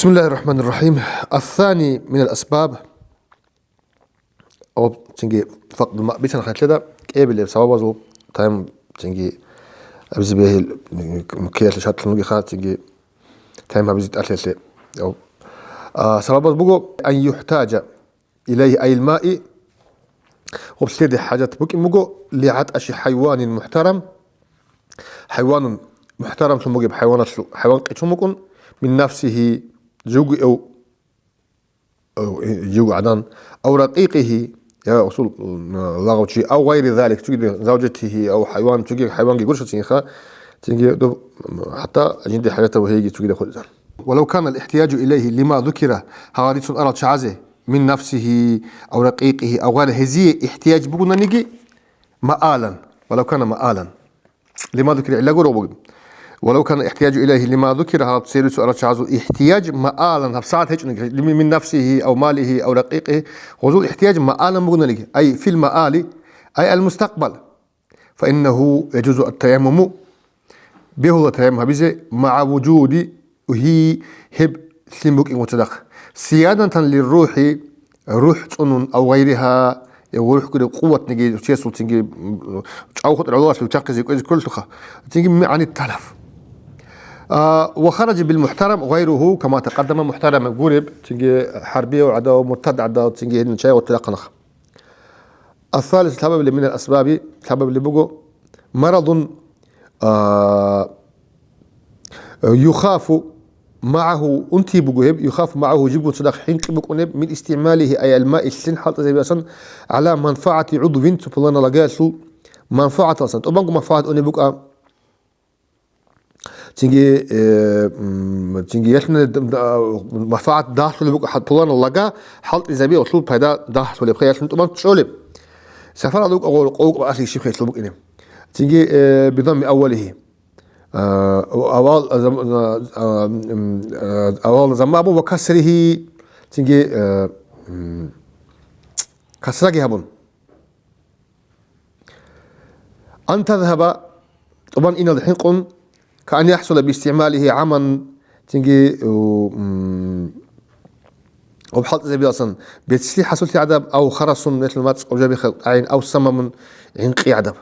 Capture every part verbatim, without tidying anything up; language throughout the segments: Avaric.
بسم الله الرحمن الرحيم. الثاني من الأسباب. Об, цинги, факъ-, ма-, бицана хъалъеда, кӀиабилеб сабабазул тайм, цинги, абизе бегьил, м, киялъе шартлъун вугеха, цинги, тайм абизе тӀалъелъе. Об, а, сабабаз буго, أن يحتاج إليه أي الماء, об лъеде хӀажат букӀин буго, لعطش حيوان محترم, хӀайванун, мухӀтарамлъун бугеб хӀайваналъул, хӀайван къицун букӀун, من نفسه, живго эв, эв, живго гӀадан, أو رقيقه, я асул, м, лагъав чи, أو غير ذلك, цогидаб زوجته, أو حيوان, цоги хӀайванги гурищ цинги ха, цинги доб, м, хӀатта жинди хӀажатав гьейги цогидаб хутӀизан. ولو كان الاحتياج إليه لما ذكر, гьагъа рицун арал чагӀазе, من نفسه أو رقيقه أو غيره, гьезие ихтияж бугонаниги, مآلا, ولو كان مآلا. لما ذكر, гӀилла гуро бугеб. ولو كان الاحتياج إليه لما ذكر, гьаб цересу арачагӀазул ихтияж مآلا, гьаб сагӀат гьечӀониги, من نفسه أو ماله أو رقيقه, гъозул ихтияж مآلا бугоналиги, أي في المآل, أي المستقبل, فإنه يجوز التيمم, бегьула таяммум гьабизе, مع وجوده, гьеб лъим букӀин цадахъ. صيانة للروح, рухӀ цӀунун, أو غيرها, я рухӀ гуреб къуватниги чиясул цинги, м, чӀав хутӀ гӀололъул чахъизе кӀвезе кколелъулха, цинги عن التلف. А, وخرج بالمحترم غيره كما تقدم, мухӀтарам гуреб, цинги хӀарбияв гӀадав, муртад гӀадав, цинги гьедин чай гъоттарахъанах. الثالث, лъабабилеб, من الأسباب, лъабабилеб буго, مرض, а, يخاف معه, унти буго гьеб, يخاف معه, жибго цадахъ хӀинкъи букӀунеб, من استعماله أي الماء, лъим хӀалтӀизабиялъан, على منفعة عضو, цо пуланал лагаялъул манфагӀаталсан, тӀубанго манфагӀат унеб букӀа. Цинги, э, м, цинги ялъуна д-, д-, а, манфагӀат дагьлъулеб букӀа, хӀал-, пуланал лага хӀалтӀизаби, гъолъул пайда дагьлъулеб, хъе ялъун тӀубан чӀолеб. Сафар гьалукӀа гъо-, къо-, къо-, ахир щиб хӀелъул букӀине. Цинги, э, بضم أوله. А, авал, а, зам-, а, а, м, а, авал замма абун وكسره, цинги, э, м, касраги гьабун. أن تذهب, тӀубан инал хӀинкъун, كأن يحصل باستعماله عاما, цинги, у, м, об хӀалтӀизабиялсан бецлъи хӀасуллъи гӀадаб, أو خرس, мецлъун мацӀ къо жаби халкъ гӀайин, أو سمم, гӀинкъи гӀадаб.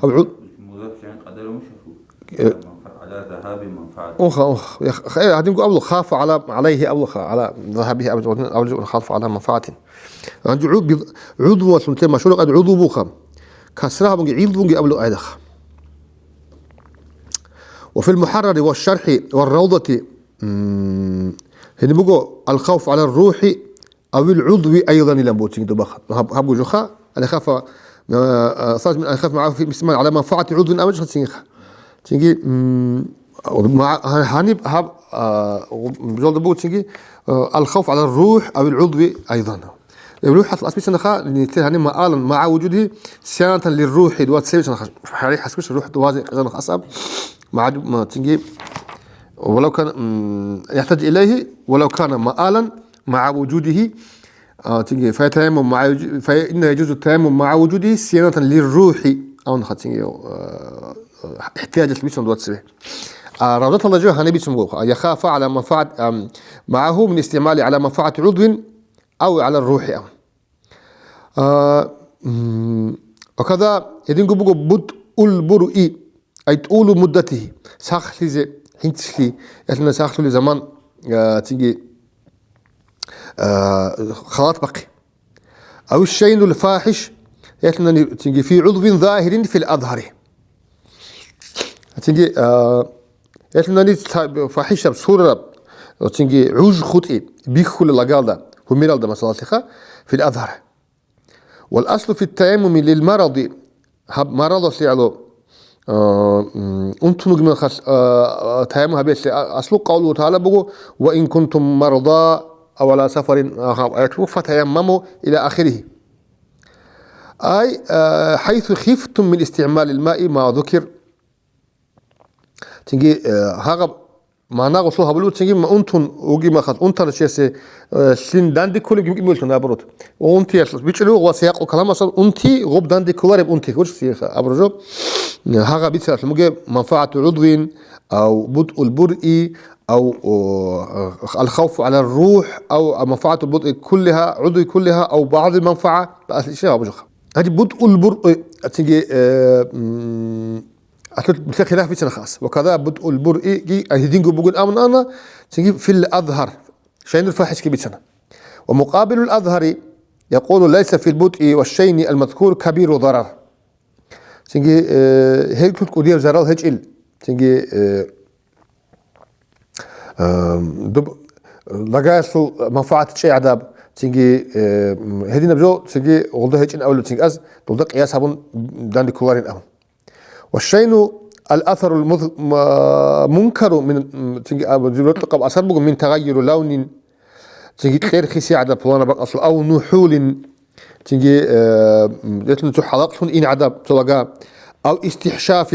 Аб гӀу-, Музаф жан къадарун шафу. Э. Манфа-, ала загьаби манфаат. Унха, унха. Я х-, х-, э, гьадинго абулу, خاف على, عليه абулуха, على ذهابه абулуха, خاف على منفعة. Гьанже гӀу-, бил-, гӀудвуялъун те машгьураб къагӀида гӀудву буха. Касра гьабунги, гӀилвунги абулу айдах. وفي المحرر والشرح والروضة, м, гьениб буго الخوف على الروح أو العضو أيضا илан буцин дубаха. Гьаб, гьаб гужуха, أن يخاف, а, а, أن يخاف معه في الاستعمال على منفعة عضو أو جهة цинги. Цинги, м, ма-, гьа-, гьаниб гьаб, а, жолда буго цинги, а, الخوف على الروح أو العضو أيضا. РухӀалъул асбицанаха, нилъер гьаниб مآلا مع وجوده صيانة للروح, дуца цебицанаха, гьарихъ хӀаскуш рухӀ дугьазе къезанах асаб, магӀадуб, ма, цинги, ولو كان, м, يحتاج إليه ولو كان مآلا مع وجوده, а, цинги, فيتيمم مع وج-, فإنه يجوز التيمم مع وجوده صيانة للروح, авнаха цинги, а, ихтияжалъ бицун дуца цебе. А, Равзаталда жо гьаниб бицун буго, يخاف على منفعة, ам, معه من استعمال على منفعة عضو أو على الروح, ам. А, м, وكذا, гьединго буго بدء البرء, أي طول مدته, сахлъизе, хӀинцлъи, ялъуна сахлъулеб заман, а, цинги, а, халат бахъи. أو الشين الفاحش, ялъунани цинги في عضو ظاهر في الأظهر. Цинги, а, ялъунани ца-, фахӀишаб, сурараб, цинги гӀуж хутӀи бихьулел лагалда, гьумералда, масалалъеха, في الأظهر. والأصل في التيمم للمرض, гьаб маралалъе гӀоло, а, м, унтун вугеб мехалъ, а, а, таяммум гьабиялъе, а, аслу къавлу тагӀала буго, وإن كنتم مرضى أو على سفر, а, гьаб аят буго, فتيمموا إلى آخره. أي, а, حيث خفتم من استعمال الماء ما ذكر. Цинги, э, гьагъаб магӀна гъолъул гьабулеб цинги, ма унтун вугеб мехалъ, унтарав чиясе, э, лъим данде кколеб гьикму гьелъул, наоборот. Унтиялъ бичӀчӀулев ва сиякъу каламасан унти, гъоб данде кколареб унти, гьучӀ сиеха абураб жо. Гьагъа бицаралъун бугеб: منفعة عضو أو بدء البرء أو، о, الخوف على الروح أو منفعة البدء كلها، عضو كلها أو بعض المنفعة. Гьанже بدء البرء, цинги, э, м, Ахлу нилъер хилаф бицана хас. وكذا بدء البرء, гьединго бугин абун ана, цинги في الأظهر, شين الفاحش-ги бицана. ومقابل الأظهر يقول: ليس في البدء والشين المذكور كبير ضرر. Цинги, э, гьелъул кӀудияб зарал гьечӀил, цинги, э, э, дуб-, лагаялъул манфагӀат чӀей гӀадаб, цинги, э, гьединаб жо, цинги гъолда гьечӀин абулеб, цинги аз дулда къияс гьабун данде кколарин абун. والشين الأثر المذ-، م-، منكر من، цинги аб-, жиб рокьукъаб асар буго من تغير لون, цинги кьер хисияб гӀадаб пуланаб бакӀалъул, أو نحول, цинги, э, м, гьелъул цо хӀалакълъун ин гӀадаб цо лага, أو استحشاف,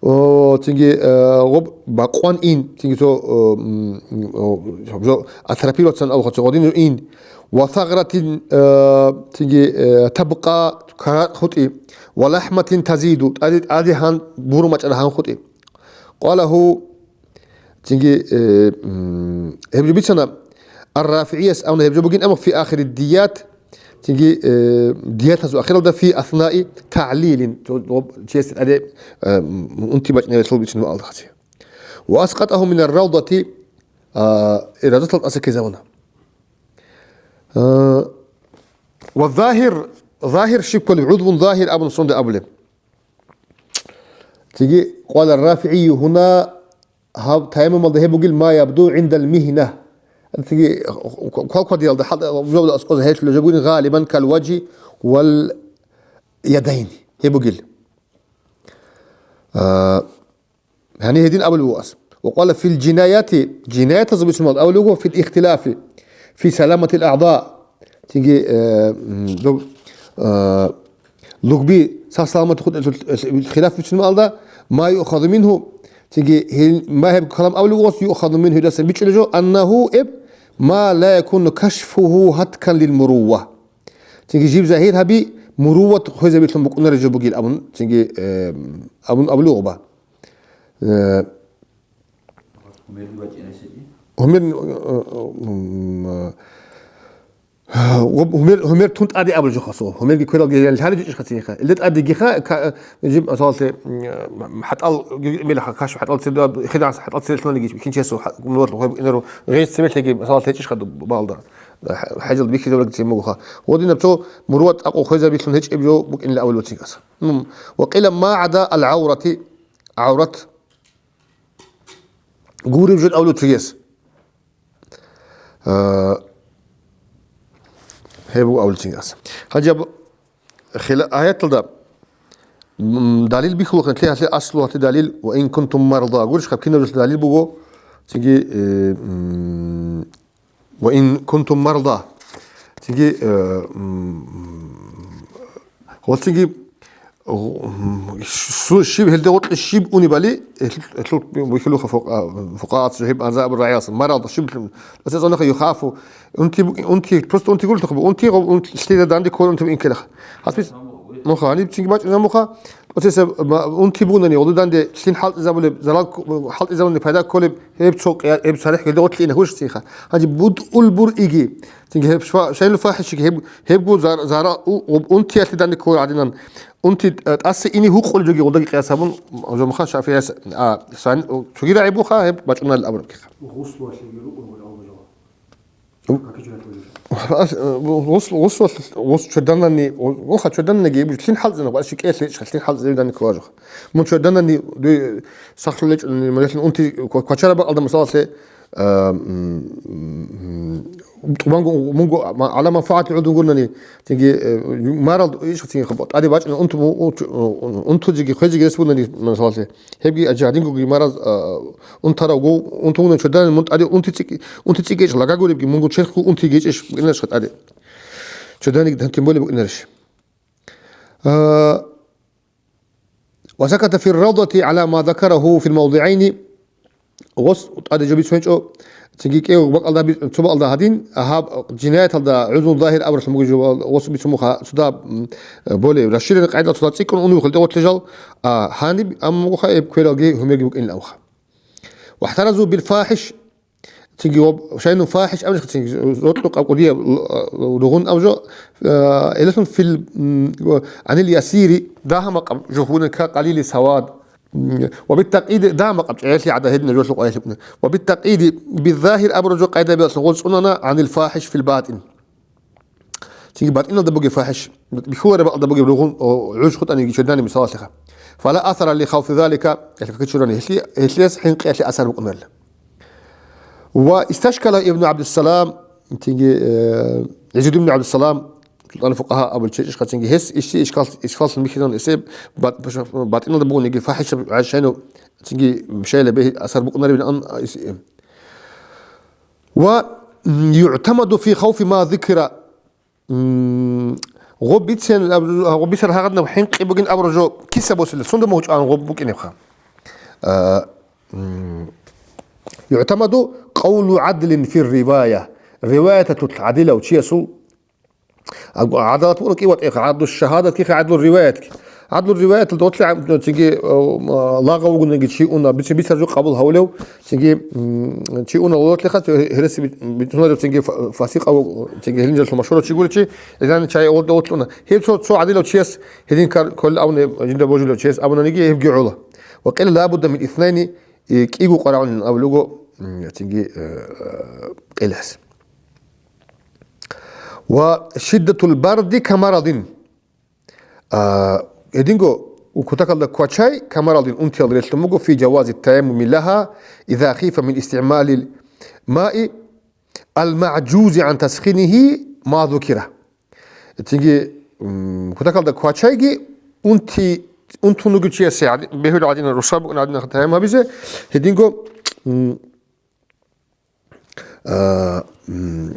о, цинги, э, гъоб бакъван ин, цинги цо, о, м, о, жо атропироваться абуха цо гъодин ин, وثغرة, э, цинги, э, تبقى, кара хутӀи, ولحمة تزيد, тӀаде, тӀаде гьан, буру мачӀара гьан хутӀи. قاله, цинги, э, м, гьеб жо бицана, ар-РафигӀияс абуна гьеб жо бугин, амма في آخر الديات, цинги, э, диятазул ахиралда في أثناء تعليل, цо-, цо-, чиясде тӀаде, э, м, унти бачӀинаб гьелъул бицун алда хъацӀи. وأسقطه من الروضة, а, э, равзатал тӀаса ккезабуна. А, والظاهر, загьир щиб кколеб, عضو ظاهر абун сонда абулеб. Цинги قال الرافعي هنا, гьаб таяммумалда гьеб бугил ما يبدو عند المهنة. Цинги квалквадиялда хӀалда, жавабда аскӀоз гьелъулеб жо бугин غالبا كالوجه واليدين гьеб бугил. А, гьаниб гьедин абулеб буго ас. وقال في الجنايات, жинаятазул бицунмал абулеб буго في الاختلاف في سلامة الأعضاء. Цинги, э, м, доб-, э, лугби сах-саламат хутӀелъул хилаф бицунмалда, ما يؤخذ منه, цинги гьел, ма гьеб калам абулеб буго ас, يؤخذ منه, гьелдасан бичӀчӀулеб жо, أنه, эб, ما لا يكون كشفه هتكا للمروة. Цинги жиб загьир гьаби муруват хвезабилъун букӀунареб жо бугил абун, цинги, э, абун абулеб буго ба. Э, Гьумер, э, э, м, э, гьумер, гьумер тун тӀаде абулеб жо хасо. Гьумерги квералги гьаричӀищ хацинха. Илда тӀадегиха, ка-, жиб, масалалъе, м, хӀатӀал, мел ха-, каш хӀатӀал цеда, хидас хӀатӀал цеда лъунаги, кин чесо ха-, мурат хвеб инару, гъез цемелъеги, масалалъе, гьечӀищха ду-, балда. ХӀа-, хӀежалда бихьизабулги цин бугоха. Гъодинаб цо муруват акъу хвезабилъун гьечӀеб жо букӀинилан абулеб буцин кас. М, وقيل ما عدا العورة, гӀаврат гуреб жо абулеб цогияс. А, гьеб буго абулеб цин ас. Гьанже аб-, хила-, аяталда, м, далил бихьулаха, лъи гьалъе аслу гьалъе далил, وإن كنتم مرضى. Гурищха, кинаб жолъа далил буго, цинги, э, м, وإن كنتم مرضى. Цинги, э, м, ва цинги, гъ-, м, су-, щиб гьелде гъоркье щиб унебали, гьелъул, гьелъул бихьулаха фукъа-, фукъагьаца жо гьеб анзабур рагӀиялъ. Марал щиб, асес анаха юхафу. Унти бу-, унти, просто унти гурлъухъ бу, унти гъо-, ун-, лъида данде кколеб унти бу инкелаха. Хасбис, муха, гьаниб цинги бачӀина муха, асес ма-, унти бугунани, гъолда данде лъин хӀалтӀизабулеб, зарал к-, хӀалтӀизабуни пайда кколеб, гьеб цо къия-, гьеб царихӀ гьелде гъоркье ина хӀушцинха. Гьанже بدء البرء-ги, цинги гьеб шва-, شين الفاحش-ги, гьеб, гьебго зар-, зара-, у-, у-, унтиялъе данде кколаргӀадинан, унти, э, тӀаса ине гьукъулеб жоги гъолдаги къияс гьабун, жо муха ШафигӀияс, а, сан-, цоги рагӀи буха, гьеб бачӀунарел абурабгиха. Гъуслуялъеги рукӀун гъур албажала. У- Как журат валижа? Гъус-, гъус-, гъусул-, гъус чорданани, гъу-, гъуха чордананиги, лъин хӀалтӀизабуна, гъуа шикӀелъе ичӀха, лъин хӀалтӀизабуна данде кколаржуха. Мун чорданани дуе сахлъулечӀони, мун лъин унти ква-, квачара бакӀалда, масалалъе, а, м, м, тӀубанго, мунго, ма-, гӀала манфагӀатил гӀудун гурнани, цинги, э, марал ишха цинги хаб-, тӀаде бачӀина унту-, у-, у-, унтузеги хвезеги рес бугони, масалалъе. Гьебги гьадингоги мараз, а, унтарав гов, унтугунан чорданани мун тӀаде унти цӀикӀ-, унти цӀикӀкӀечӀ лага гуребги, мунго черхго унти гьечӀищ букӀинарищха тӀаде. Чорданиги тем более букӀинарищ. А, وسكت في الروضة على ما ذكره في الموضعين. Гъос тӀаде жо бицунчӀо, Цинги кӀиго бакӀалда би-, цо бакӀалда гьадин, гьаб жинаяталда гӀузру загьир абуралъун бугеб жо, ва гъос бицун буха цода, м, более расширенный къайдал цода цӀикӀкӀун унев хӀалтӀе гъотлъе жал, а, гьаниб, амма бугоха гьеб квералги гьумерги букӀинилан абуха. Вахтаразу бил фахиш, цинги ва шайну фахиш абнишха, цинги рокьукъаб кӀудияб л-, л-, ругъун аб жо, а, илалъун фил, м, ва гӀанил ясири, дагьа-макъаб жо гьунека къалили савад. М, ва бит-такъиди, дагьа-макъаб чӀегӀерлъи гӀада гьедина жолъукъа гьелъукъуна. Ва бит-такъиди биззагьир абураб жо къайдабиялъун гъоз цӀунана гӀанил фахиш фил батӀин. Цинги батӀиналда бугеб фахиш, бихьулареб бакӀалда бугеб ругъун, о, гӀуж хутӀаниги чедани мисалалъеха. Фала асара ли хавфи залика, гьелъ какичурани гьелъи-, гьелъиялъ хӀинкъиялъе асар букӀунарила. Ва исташкала ибну ГӀабдуссалам, цинги, э, ГӀиззудин ибн ГӀабдуссалам, СултӀанул фукъагьа абулев чи ишха, цинги гьес ишси ишкал, ишкаллъун бихьизан эсеб бат-, батӀиналда бугониги фахишаб гӀайшайну, цинги шайила бегьи асар букӀунаребилан ис-, ва, м, югӀтамаду фи хавфи ма зукира, м, гъоб бицен, гъоб бицар гьагъадинаб хӀинкъи бугин абураб жо киса босила, сунда мугьчӀан гъоб букӀинебха. А, м, югӀтамаду къавлу гӀадлин фир ривая, риваяталъулъ гӀадилав чиясул Агу-, гӀадалат букӀун кӀи ватӀиха, гӀадлу шагьадатги, гӀадлу риваятги. ГӀадлу риваяталда гъорлъе гӀан-, цинги, э, лагъав вугониги чи уна, бицин бицар жо къабул гьавулев, цинги, м, чи уна гъорлъеха, цо гьереси бит-, бицунарев, цинги фа-, фасикъав, цинги гьелин жанлъун машгьурав чи гурев чи, гӀилан чай гъорлъе гъорлъуна. Гьеб цо, цо гӀадилав чияс, гьедин кар-, кколел абуни, жинда божулев чияс абунаниги, гьебги гӀола. Ва къила лабудда мин иснайни, э, кӀиго къварагӀунин абулего, м, цинги, э, э, къилас. Ва шиддатул барди камарадин. А, гьединго кутакалда квачай камарадин унтиял релълъун буго фи жавази таяммуми лагьа, иза хифа мин истигӀмалил маи ал-магӀжузи гӀан тасхинихи ма зукира. Цинги, м, кутакалда квачайги унти, унтун вугев чиясе гӀади-, бегьулеб гӀадин, рухсат букӀун гӀадин таяммум гьабизе, гьединго, м, А, м,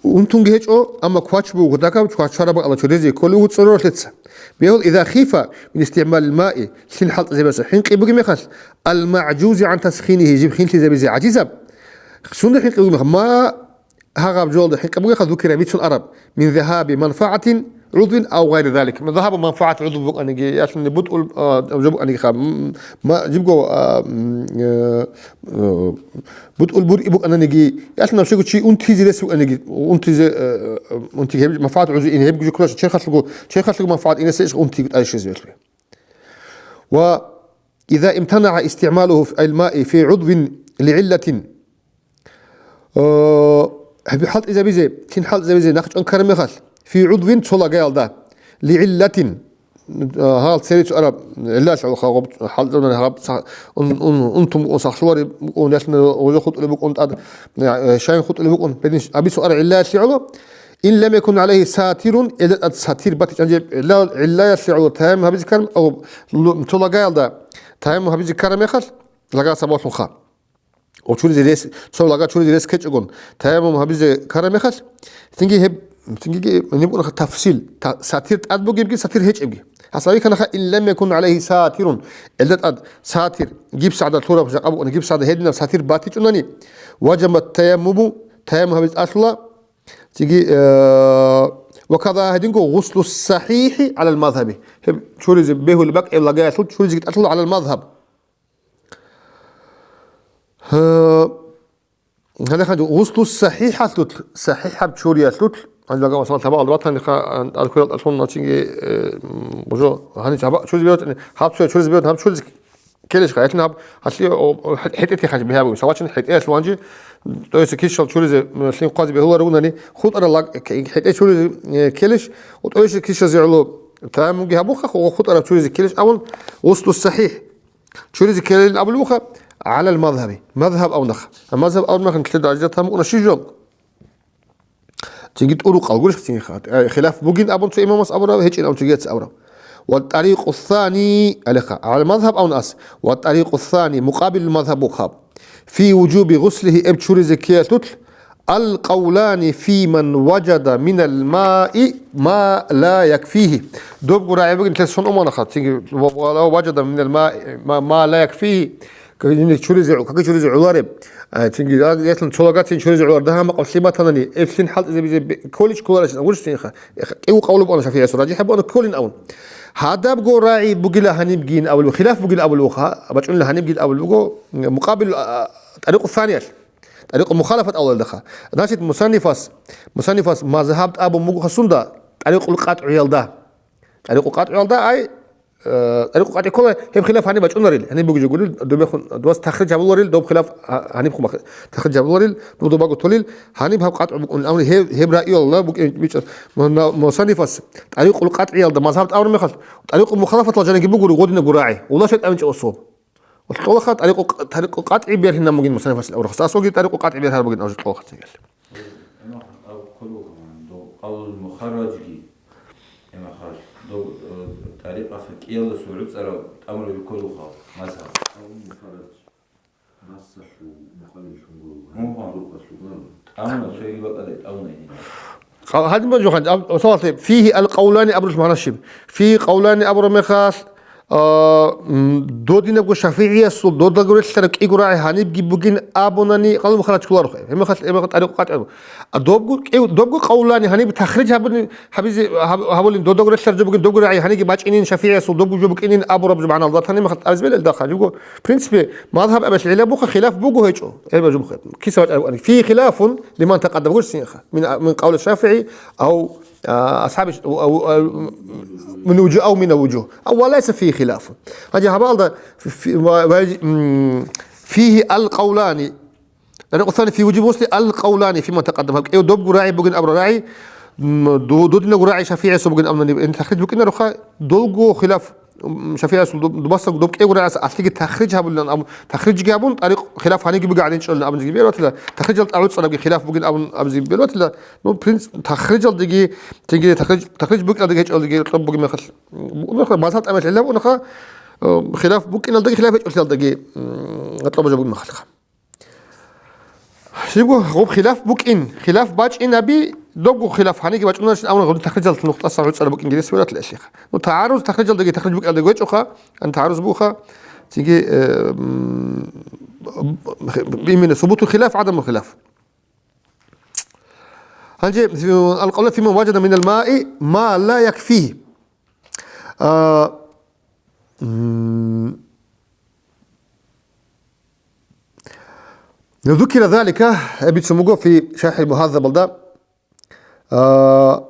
унтунги гьечӀо, амма квач буго, кутакаб квачараб бакӀалда чуризе кколев вуцӀцӀур ролъеца. Бегьул иза хифа мин истигӀмалил маи, лъил хӀалтӀизабиялъа хӀинкъи бугеб мехалъ, ал-магӀжузи гӀан тасхинихи, жиб хинлъизабизе гӀажизаб. Сунда хӀинкъи бугеб мехалъ, ма гьагъаб жоялда хӀинкъи бугеб мехалъ, зукира бицун араб, мин загьаби манфагӀатин, гӀудвин ав гъайри залик. Ма загьабу манфагӀат гӀудв букӀаниги, ялъуни бутӀул, а, жо букӀаниги ха, м, ма, жибго, а, м, э, э, бутӀул бурги букӀананиги, ялъуни щего чи унтизе рес букӀаниги, унтизе, э, э, унтиги гьеб манфагӀат гӀудв ин гьебги жо кколаша, черхалъулго, черхалъулго манфагӀат инесе иш унтиги тӀайшизе вехлъуе. Ва иза имтанаъа истигӀмалуху фи ал-маи фи гӀудвин лигӀиллатин, Э, гьеб хӀалтӀизабизе, кин хӀалтӀизабизе нахъчӀван ккараб мехалъ, фи гӀудвин цо лагаялда, лигӀиллатин, э, гьал церецо араб, гӀиллаялъ гӀоло хагъаб хӀалтӀизабунани гьаб ца-, ун, ун, унтун букӀун сахлъулареб букӀун, ялъуни гъозо хутӀулеб букӀун тӀад, э, шайн хутӀулеб букӀун, гьедин абицун араб гӀиллаялъе гӀоло, ин лам якун гӀалайгьи сатирун, гьелда тӀад сатир батичӀан жеб гӀилла-, гӀиллаялъе гӀоло таяммум гьабизе ккараб, ав лу-, цо лагаялда таяммум гьабизе ккараб мехалъ, лага сабаблъунха. О, чуризе рес, цо лага чуризе рес ккечӀогон, таяммум гьабизе ккараб мехалъ, цинги гьеб, цинги гьеб, гьеб букӀунаха тафсил, та-, сатир тӀад бугебги, сатир гьечӀебги. Гьасаби канаха, ин лам якун гӀалайгьи сатирун, гьелда тӀад сатир, гипс гӀадат лъураб жакъа букӀана, гипс гӀадат гьединаб сатир батичӀунани, важабат таяммуму, таяммум гьабизе тӀалъула, цинги, э, ва каза гьединго гъуслу сахихӀи гӀалал мазгьаби. Гьеб чуризе бегьулеб бакӀ гьеб лагаялъул чуризеги тӀалъула гӀалал мазгьаб. Гьанже гъуслу сахихӀалъулъ, сахихӀаб чуриялъулъ, гьанже лага масала таба албатаниха, а, алкуял тӀалъун начинги, э, м, бужо, гьанич гьаба чуризе бегьуцани, гьаб цоя чуризе бегьуцани, гьаб чуризе келешха, гьелъин гьаб, гьалъи, о, о, хӀетӀе техач бегьабуги. Салачин хӀетӀеялъ ванжи, то есть киш чуризе, м, лъим хъвазе бегьуларев вугони, хутӀара лаг, хӀетӀе чуризе, э, келеш, то есть кишазе гӀоло, таяммумги гьабуха, хутӀараб чуризе келеш абун, гъуслу сахихӀ. Чуризе ккелин абулеб буха гӀалал мазгьаби. Мазгьаб авнах. Мазгьаб авнах нилъеда гӀадатан букӀуна щиб жо? Цинги тӀурукъал гурищ цинги ха-, э, хилаф бугин абун цо имамас абураб, гьечӀин абун цогияц абураб. Ва тӀарикъу сани, алиха, гӀалал мазгьаб авнас. Ва тӀарикъу сани, мукъабилул мазгьаб бухъаб. Фи вужуби гъуслихи эб чуризе ккеялъулъ, Ал-къавлани фи ман важада минал маи ма ла якфигьи. Добго рагӀи бугин, лъес сон уманаха, цинги ва, ва, ва важада минал маи ма, ма ла якфигьи. Какие чуризе, какие чуризе гӀолареб? А, цинги, а, яслан цо лагацин чуризе гӀолар, дагьа макъав лъиматанани, эблъин хӀалтӀизабизе бе-, кколищ кколарищ, гурищ цинха. Эхь, кӀив къавлу бана ШафигӀиясул, ражихӀаб бана кколин авун. Гьадабго рагӀи бугила гьанибгин авулев, хилаф бугин авулев, ха, бачӀунила гьанибгин авулев буго, мукъабил, а, а, тӀарикъу саниялъ. ТӀарикъу мухалафат авлалдаха. Значит, мусаннифас, мусаннифас мазгьаб тӀабун буго хасунда, тӀарикъул къатӀгӀиялда. ТӀарикъу къатӀгӀиялда, ай, Э, тӀарикъу къатӀи ккола, гьеб хилаф гьаниб бачӀунарил, гьаниб бугеб жо гурил, дубехун, дос тахриж гьабуларил, доб хилаф гьа-, гьаниб хъума тахриж гьабуларил, доб добаго толил, гьаниб гьаб къатӀу букӀун, амри гьеб, гьеб раиялла букӀин бичӀа, мо-, на-, мусаннифас, тӀарикъул къатӀиялда мазгьаб тӀавр мехалъ, тӀарикъу мухалафатал жаниги бугури гъодинаб гурагӀи, улла шайтӀан чӀосо. Ва кьолаха тӀарикъу къ-, тӀарикъу къатӀи бергьинаб бугин мусаннифас, аврахас асоги тӀарикъу къатӀи бергьар бугин авжи кьолаха цегел. Имам Абу Кулуха, дов къавлул мухарраджги, имахал, дов, э, тӀарикъаса кӀиялдаса гӀуцӀарав тӀамруги кулуха, мазгьаб. Къавлул мухаррадж, массалъул мухаллилъун гуро, Мугьа. Туркалъул. ТӀамна цоги бакӀалай тӀамна гьина. Къал-, гьадин бан жухан, аб-, масалалъе, фигьи ал-къавлани абрулъ магӀна щиб? Фигьи къавлани абураб мехалъ, А, м, додинабго ШафигӀиясул додаго релълъараб кӀиго рагӀи гьанибги бугин абунани, къалу мухалач кколарухъе. Гьеб мехалъ, гьеб мехалъ тӀарикъу къатӀи абу. А добго кӀи-, добго къавлани гьаниб тахриж гьабуни, гьабизе, гьаб-, гьабулин, додаго релълъараб жо бугин, добго рагӀи гьаниги бачӀинин ШафигӀиясул, добго жо букӀинин абураб жо магӀналда тани мехалъ тӀабиз белел дахъал. Жибго, в принципе, мазгьаб абелъ гӀилла буха, хилаф буго гьечӀо. ГӀилла жо буха. Киса вачӀараб, фигьи хилафун лиман такъаддам гуш синха. Мин, мин къавли ШафигӀи ав А, асхӀаби ш-, ав, ав, ав, мин вужу-, ав мин вужу. Ав ва лайса фигьи хилаф. Гьанже гьабалда фи-, фи-, ва, ва, м, фигьи ал-къавлани. ТӀарикъу сани фи вужуби гъусли ал-къавлани фима такъаддам. Гьаб кӀев добгу рагӀи бугин абра рагӀи, м, ду-, дудинагу рагӀи ШафигӀиясул бугин абунани, ин тахриж букӀинаруха, долго хилаф, м, ШафигӀиясул дуб-, дубасаг доб кӀевго рагӀаса аслъиги тахриж гьабулилан абун, тахрижги гьабун, тӀарикъ хилаф гьаниги бугин гӀадин чӀолин абунизги бербатила, тахрижал тӀагӀуцӀарабги хилаф бугин абун абунизги бербатила, Ну, принц-, тахрижалдеги, тегере тахриж-, тахриж букӀалдеги гьечӀолдеги кьоб бугеб мехалъ, букӀунаха, мазгьаб тӀамил гӀилла букӀунаха, э, хилаф букӀиналдаги, хилаф гьечӀолъиялдаги, м, гьатӀлаб жо бугеб мехалъха. Щибго гъуб хилаф букӀин, хилаф бачӀинаби, добго хилаф гьаниги бачӀунарищин, амма гъур тахрижал нухтӀасан гӀуцӀараб букӀин гьерес вират лъалъиха. Ну, тагӀаруз тахрижалдаги тахриж букӀалдаги гьечӀоха, ан тагӀаруз буха, цинги, э, м, именно субутул хилаф, гӀадамул хилаф. Гьанже, алкъавла фиман важада минал маи ма ла якфи. А, м, ذكر ذلك, э, бицун буго фи шархӀил мугьаззабалда. А,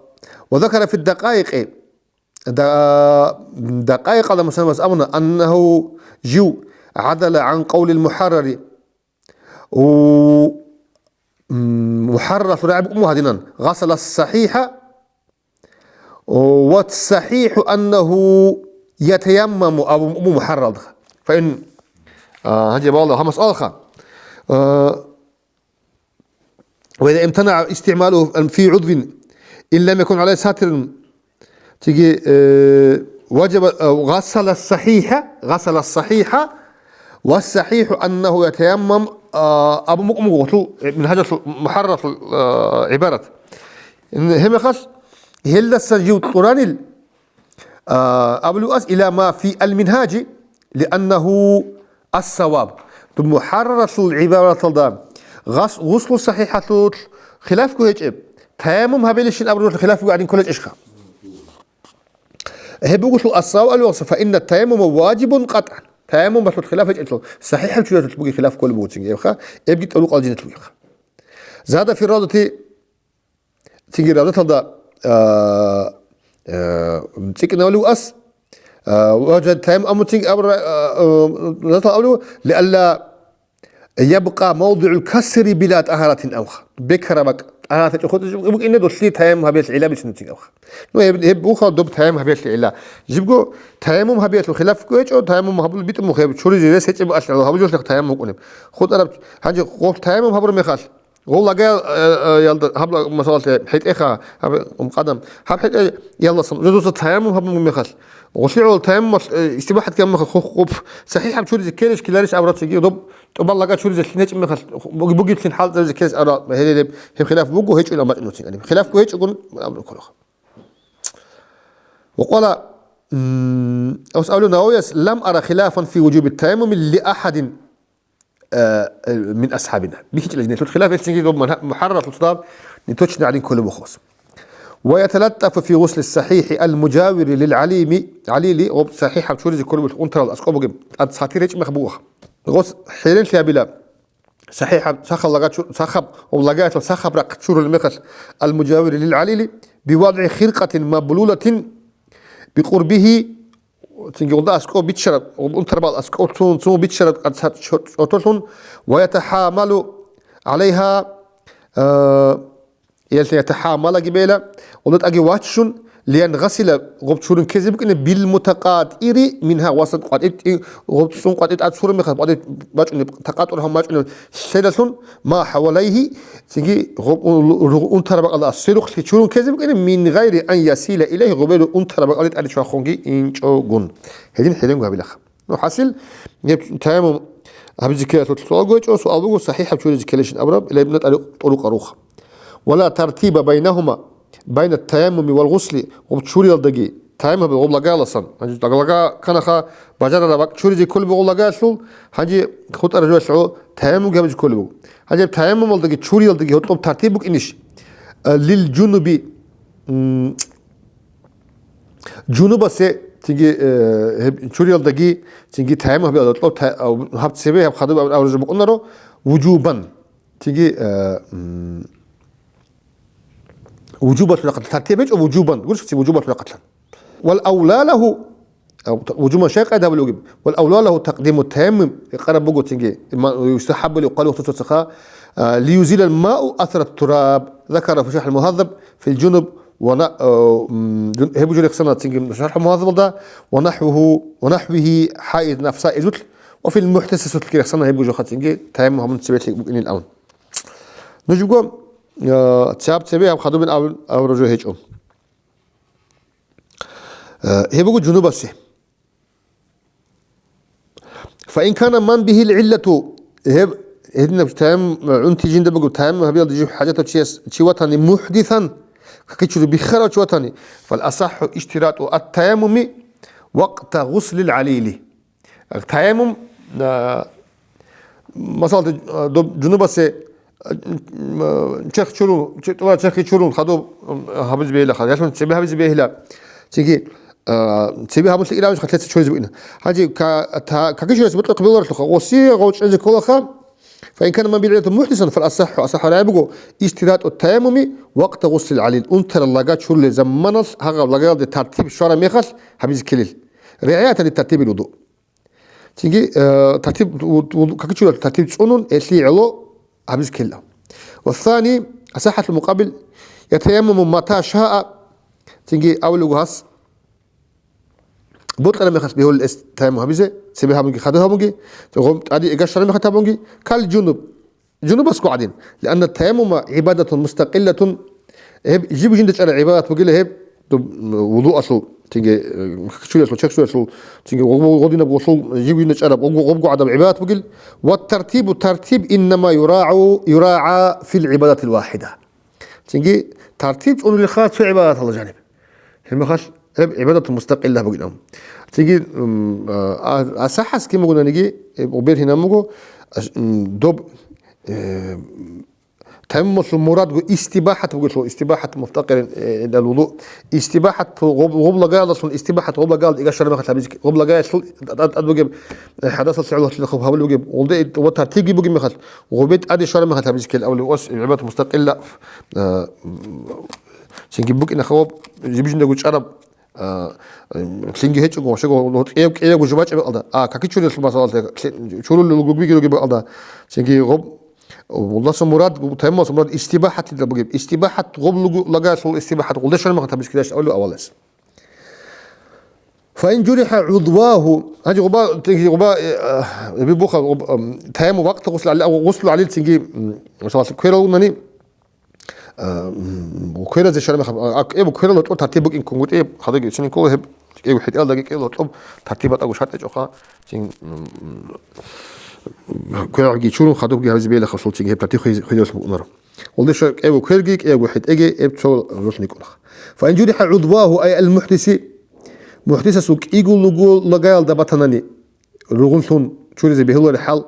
ва закара фи дакъаикъи. Да-, дакъаикъалда мусаннифас абуна, аннагьу жив гӀадала гӀан къавлил мухӀаррари. У, м, мухӀарралъул рагӀи букӀун гьадинан, гъасала сахӀихӀа, ва сахӀихӀу аннагьу ятаяммаму абу, абу мухӀарралда. Фаин, а, гьанже балагьа гьаб масъалаха. А, ва иза имтанаъа истигӀмалугьу фи гӀудвин ин лам якун гӀалайгьи сатирун, Цинги, э, важаба, э, гъасала сахӀихӀа, гъасала сахӀихӀа, ва сахӀихӀу аннагьу ятаяммам, а, абу мукъ-, мукъ-, гъулъул, э, мингьажалъул, мухӀарралъул, э, гӀибарат. Ин-, гьебмехалъ, гьелдасан жив кьуранил, а, абулев ас ила ма фи ал-мингьажи, лианнагьу ас-саваб. Дуб мухӀарралъул гӀибараталда гъас-, гъуслу сахӀихӀалъулъ хилафго гьечӀеб, таяммум гьабилищин абуралъул хилафго гӀадин кколечӀищха? Гьеб бугелъул ас-саваб алугъаса, фа инна таяммума важибун къатӀан. Таяммумалъул хилаф гьечӀелъул, сахӀихӀав чуязулъ бугеб хилаф кколеб бугоцинги гьебха, эбги тӀалукъал жинат бугебха. Зада фи равдати, цинги равдаталда, а, а, цӀикӀкӀинавлив ас, а, ва жа-, таяммум амуцинги абра-, а, а, равдатал авлив, лиалла ябкъа мавдигӀул касри била тӀагьаратин авха. Бекараб бакӀ тӀагьарат гьечӀо хутӀичӀ букӀине долъи таяммум гьабиялъ гӀилла бицунцин авха. Ну, гьеб, гьеб буха доб таяммум гьабиялъ гӀилла. Жибго таяммум гьабиялъул хилаф гьечӀо, таяммум гьабул битӀун мухъ гьеб чуризе рес гьечӀеб алъала гьабужалъ таяммум букӀунеб. ХутӀараб гьанже гъоб таяммум гьабураб мехалъ, гъол лагаял, э, э, ялда, гьаб лаг-, масалалъе, хӀетӀеха, гьаб, ум, къадам. Гьаб хӀетӀе ялдасан, жузуса таяммум гьабун мехалъ, гъолъи гӀоло таяммумалъ, э, истибахӀат гьабун мехалъ, ху-, хъуб, сахӀихӀаб чуризе ккелищ ккеларищ абураб цоги, доб тӀубал лага чуризе лъин гьечӀеб мехалъ, буги-, бугеблъин хӀалтӀизаризе ккелищ абураб гьеле гьеб, гьеб хилаф буго гьечӀо ила бачӀунуцин гьаниб. Хилафго гьечӀогун абураб кколаха. Ва къала, м, ас авлу Нававияс, лам ара хилафан фи вужуби таяммуми ли ахадин. э, э, мин асхабина. БихьичӀила жинелъул хилаф, гьелцинги доб мугьа-, мухӀарраралъул цӀар неточно гӀадин кколеб бухъус. Ва яталаттафу фи гъусли сахихи ал-мужавири лил гӀалими, гӀалили, гъоб сахихӀаб чуризе кколеб унтарал аскӀоб бугеб, тӀад сатир гьечӀеб мехалъ бугоха. Гъос хӀеренлъи гьабила, сахихӀаб, сахаб лага чу-, сахаб, гъоб лагаялъул сахаб рахъ чурулеб мехалъ, ал-мужавири лил гӀалили, бивадгӀи хиркъатин маблулатин бикъурбигьи, цинги гъолда аскӀов биччараб, гъоб унтарбал аскӀов цун, цун биччараб кӀанцӀ чӀотолъун, ва ятахӀамалу гӀалайгьа, а, ялъи ятахӀамалаги бела, гъолда тӀаги ваччун, лиян гъасила гъоб чурун ккезе букӀине бил мутакъатӀири мингьа, васан къватӀи, гъоб цун къватӀи тӀад цураб мехалъ, къватӀи бачӀунеб, такъатӀур гьабун бачӀунеб лъелалъун, ма хӀавалайгьи, цинги гъоб ун-, руг-, унтараб бакӀалда сверухълъи чурун ккезе букӀине, мин гъайри ан ясила илайгьи, гъобел унтараб бакӀалде тӀаде чвахунги инчӀогун. Гьедин хӀеренго гьабилаха. Ну, хӀасил, гьеб таяммум гьабизе ккелалъул суал гьечӀо, суал буго, сахихӀаб чуризе ккелищин абураб, ила ибн тӀарикъ-, тӀурукъа руха. Ва ла тартиба байнагьума, байна таяммуми вал гъусли, гъоб чуриялдаги, таяммум гьабил гъоб лагаяласан. Гьанже лага кканаха бажарараб бакӀ чуризе кколеб буго лагаялъул, гьанже хутӀараб жоялъ гӀо таяммумги гьабизе кколеб буго. Гьанже таяммумалдаги чуриялдаги гьоркьоб тартиб букӀинищ? Э, лил жунуби, м, жунубасе, цинги, э, гьеб чуриялдаги, цинги таяммум гьабиялда кьоб та-, гьаб цебе гьаб хадуб аб-, абураб жо букӀунаро, вужубан. Цинги, э, м, вужубалъул рахъалъан. Тартиб гьечӀо вужубан. Гурищ, цинги вужубалъул рахъалъан. Вал авла лагьу, а, вужубан щай къайда гьабулеб бугеб? Вал авла лагьу такъдиму таяммум, рекъараб буго цинги, ма-, юстахӀаббу ли къалу цоцаха, а, лиюзилал мау асарат тураб, закара фи шархӀил мугьаззаб, фил жунуб, ва на-, э, м, жун-, гьеб жо рехсана цинги ШархӀул Мугьаззабалда, ва нахӀвугьу, ва нахӀвигьи хӀайз нафса изулъ, ва фил мухӀдисасулъги рехсана гьеб жо ха цинги таяммум гьабун цебелъи букӀинин абун. Нужго, э, цеб цебе гьаб хадубин аб-, абураб жо гьечӀо. Э, гьеб буго жунубасе. Фаин кана ман бигьил гӀиллату, гьеб, гьединаб таяммум, унти жинда бугеб, таяммум гьабиялда жив хӀажатав чияс, чи ватани, мухӀдисан, какичури биххарав чи ватани, фал асахӀу иштирату ат-таяммуми вакъта гъуслил гӀалили. Таяммум, а, масала, а, доб жунубасе, а, м, а, черх чурун, че-, тӀура черхги чурун хадуб, м, гьабизе бегьила хадуб. Ялъун цебе гьабизе бегьила. Цинги, а, цебе гьабулъи ирав хъалъеца чуризе бугина. Гьанже ка-, та-, каки чуризе бутӀа хъубеларалъуха. Гъосие гъов чӀезе кколаха. Фаин кана ман бил гӀиллату мухӀдисан, фал асахӀу, асахӀу рагӀи буго, иштирату таяммуми вакъта гъуслил гӀалил. Унтарал лага чурулел заманалъ гьагъаб лагаялде тартиб щвараб мехалъ гьабизе ккелил. РигӀаятан ли тартибил вуду. Цинги, э, тартиб, у-, у-, каки чурал тартиб цӀунун, гьелъие гӀоло гьабизе ккела. Ва сани, асахӀалъул мукъабил, ятаяммаму мата шаа, цинги авлуго гьас, бокьараб мехалъ бегьулел эс таяммум гьабизе, цебе гьабунги, хадуб гьабунги, гъом тӀаде игашараб мехалъ гьабунги, кал жунуб, жунубасго гӀадин, лианна таяммума гӀибадатун мустакъиллатун, гьеб жиб жинда чӀараб гӀибадат бугила гьеб, доб, вудуалъул, цинги, э, чуралъул, чехчуралъул, цинги гъоб-, гъодинаб гъолъул жиб жинда чӀараб гъоб-, гъобго гӀадаб гӀибадат бугил, ва тартибу тартиб иннама юрагӀу, юрагӀа фил гӀибадатил вахӀида. Цинги тартиб цӀунулеха цо гӀибадаталда жаниб. Гьеб мехалъ гьеб гӀибадату мустакъилла бугилан. Цинги, м, а, а, асахӀас кин бугонаниги, гьеб гъубер гьинан буго, аш-, м, доб, э, таяммумалъул мурадго истибахӀат бугелъул, истибахӀат муфтакъирин, э, илал вуду. ИстибахӀат гъоб-, гъоблагаялдалъун, истибахӀат гъоблагаялда игашараб мехалъ гьабизе, гъоблагаялъул тӀад-, тӀад бугеб, э, хӀадасалъ гӀолохъилахъуб гьабулеб бугеб, гъолде ва тартибги бугеб мехалъ, гъобе тӀаде щвараб мехалъ гьабизе ккел абулеб ос, гӀибадат мустакъилла, э, цинги букӀина хаваб, жиб-жиндаго чӀараб, а, лъинги гьечӀого, щего, кӀев-, кӀевго жубачӀеб бакӀалда. А, каки чурелъул масалалъе, лъи-, чурулел гугбиги ругеб бакӀалда. Цинги гъоб, Аллагьасул мурад, гъоб, таяммумасул мурад истибахӀатилда бугеб. ИстибахӀат гъоб лугу-, лагаялъул истибахӀат гъолдашал мехалъ гьабизе ккелищ абулеб авалас. Фаин журихӀа гӀудвагьу. Гьанже гъоба, цинги гъоба, э, а, би буха, гъоб, ам, таяммум вакъта гъуслу гӀали-, гъуслу гӀалил цинги, м, масалалъе, кверал унани, А, м, кверазе щвараб мехалъ, а, а, кӀиябго кверал гьоркьор тартиб букӀин ккунгутӀи, хадуги цинин ккола гьеб, кӀиябго хӀетӀелдаги кӀиябго гьоркьоб тартиб батӀаго шартӀ гьечӀоха, цин, м, квералги чурун, хадубги гьабизе бегьилахъалъул цинги гьеб тартиб хвез-, хвезаралъун букӀунаро. Гъолдеша кӀиябго кверги, кӀиябго хӀетӀеги гьеб цо ролъни кӀунаха. Фаин журихӀа гӀудвагьу, ай ал-мухӀдиси, мухӀдисасул кӀиго лугу лагаялда батанани, ругъунлъун чуризе бегьулари хӀал,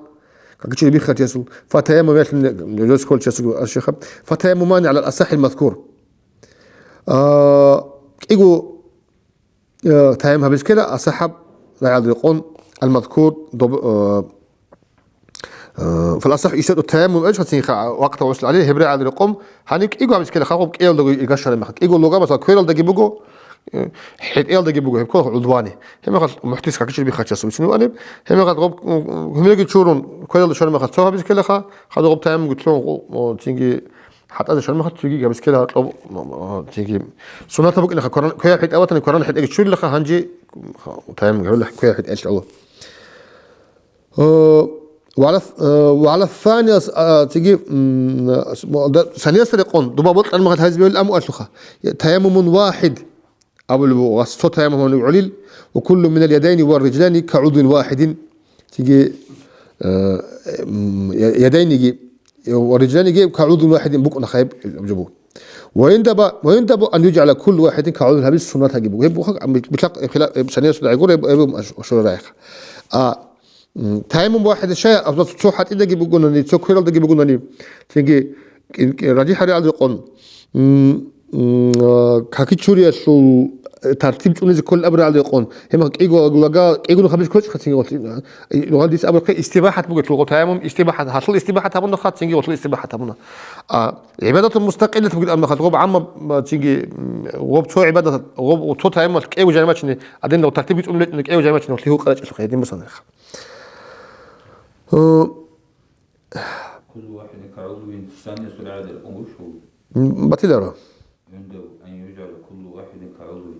Какичури биххарчиясул. Фатаяммум ялъун жос кколчиясул аршиха. Фатаяммумани гӀалал асахӀил мазкур. А, кӀиго, э, таяммум гьабиз ккела, асахӀаб рагӀалда рекъон, ал-мазкур, доб-, э, э, фал асахӀ ишатӀу таяммум эчхъацинха вакъта гъусл гӀалил, гьеб рагӀалда рекъон, гьаниб кӀиго гьабиз ккела, халкъ кӀиялдаго игашараб мехалъ. КӀиго лугамасал квералдаги буго, э, хӀетӀиялдаги буго, гьеб ккола гӀудвани. Гьеб мехалъ мухӀдис какичур биххачасул бицунеб гьаниб, гьеб мехалъ гъоб, э, гьумеги чурун, квералда чураб мехалъ цо гьабиз ккелаха, хадуб гъоб таяммумги лъун, о, цинги ХӀатӀазе шармахъа цоги гьабискел гьаркьоб, цинги суннатаб букӀинаха, кваран-, квер хӀетӀа ватани, кваран хӀетӀаги чурилаха, гьанже таяммум гьабила, квер хӀетӀа гӀоло. Э, вала, э, вала санияс, а, цинги, м, да, санияс рекъон, дуба бокьармагъад гьайз бевел аму алъуха. Таяммумун вахид. Абулеб буго, ва цо таяммум гьабулеб гӀолил, ва куллу минал ядайни ва риджлайни ка гӀудвин вахидин. Цинги, э, м, я-, ядайниги, ва риджлайниги ка гӀудвин вахидин букӀуна хайб жо буго. Ва юндаба, ва юндабу ан юджгӀала куллу вахидин ка гӀудвин гьабиз суннатаги буго. Гьеб буго, ам, бихьа-, хила-, э, саниясда гӀегур, гьеб, гьеб машгьур рагӀиха. А, М, таяммум вахӀид шай, абзац цо хӀатӀидаги бугунани, цо квералдаги бугунани, цинги кин-, кин-, ражихӀ гьариалда рекъон, м, м, а, какичуриялъул, э, тартиб цӀунизе кколел абуралда рекъон, гьеб кӀиго лага, кӀигун хабиз кколчӀха цинги гъорлъи, э, гъорлъи дис абурахъе истибахӀат бугелъул, гъо таяммум истибахӀат, гьалъул истибахӀат гьабунаха, цинги гъорлъул истибахӀат гьабуна. А, гӀибадатул мустакъиллат бугел амма хал, гъоб гӀамма, м, цинги, м, гъоб цо гӀибадат, гъоб цо таяммумалъ кӀиго жанибачине гьадин гъо тартиб цӀун лечӀун кӀиго жанибачине гъорлъи гьукъарачӀелъухъе гьедин бусанеха. Э, كل واحد كعضو ثاني سرعة الأنوثة. М, батиларо. عند أن يجعل كل واحد كعضو.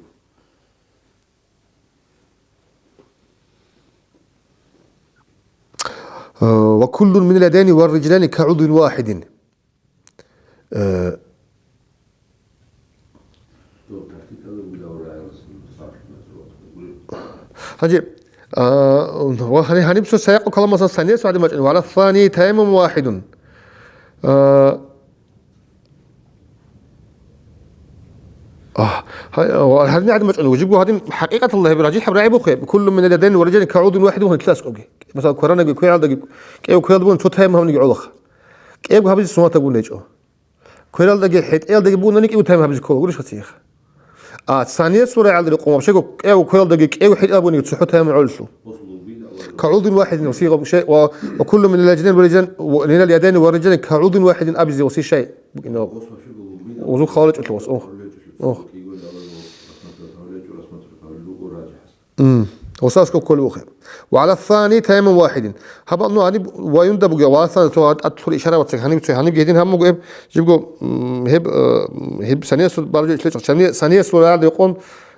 Э, وكل من اليدين والرجلين كعضو واحد. Э, Гьанже, а, ва гьани-, гьаниб цо сайгъу каламасан санияс гьадин бачӀун, вала сани таяммум вахидун. А, а, гьа-, ва гьадин гьадин бачӀун, вужибгу гьадин хӀакъикъаталда гьеб ражихӀаб рагӀи бухъе, куллу минал ядайни ва риджлайни кагӀудун вахидун гьанилъ аскӀобги. Масала, кваранаги, квегӀалдаги, кӀев квегӀалда бугун цо таяммум гьабниги гӀолаха. КӀевго гьабизе суннатагун гьечӀо. Квералдаги хӀетӀеялдаги бугунани кӀиго таяммум гьабизе ккола, гурищ гьациеха. А, цание сурайгӀалда рекъон, вообще, кӀиго квералдаги кӀиго хӀетӀеял бугониги цохӀо таяммум гӀолелъул. كعضو واحد وصيغة شيء و، وكل من الرجلين والرجال، من اليدين والرجلين كعضو واحد абизе وصي شيء. Узу халачӀулъ вас. Ох. Ох. М, ва саскоб кколебухъе. Ва гӀала сани таяммум вахидин. Гьабал, ну, гьаниб ва юнда бугеб, ва гӀала сани, цо гьатӀат лъур ишара вацак, гьаниб цо, гьаниб гьедин гьаб буго гьеб, жибго, м, гьеб, э, гьеб саниясул баражу ишлечӀо, сани-, саниясул рагӀалда рекъон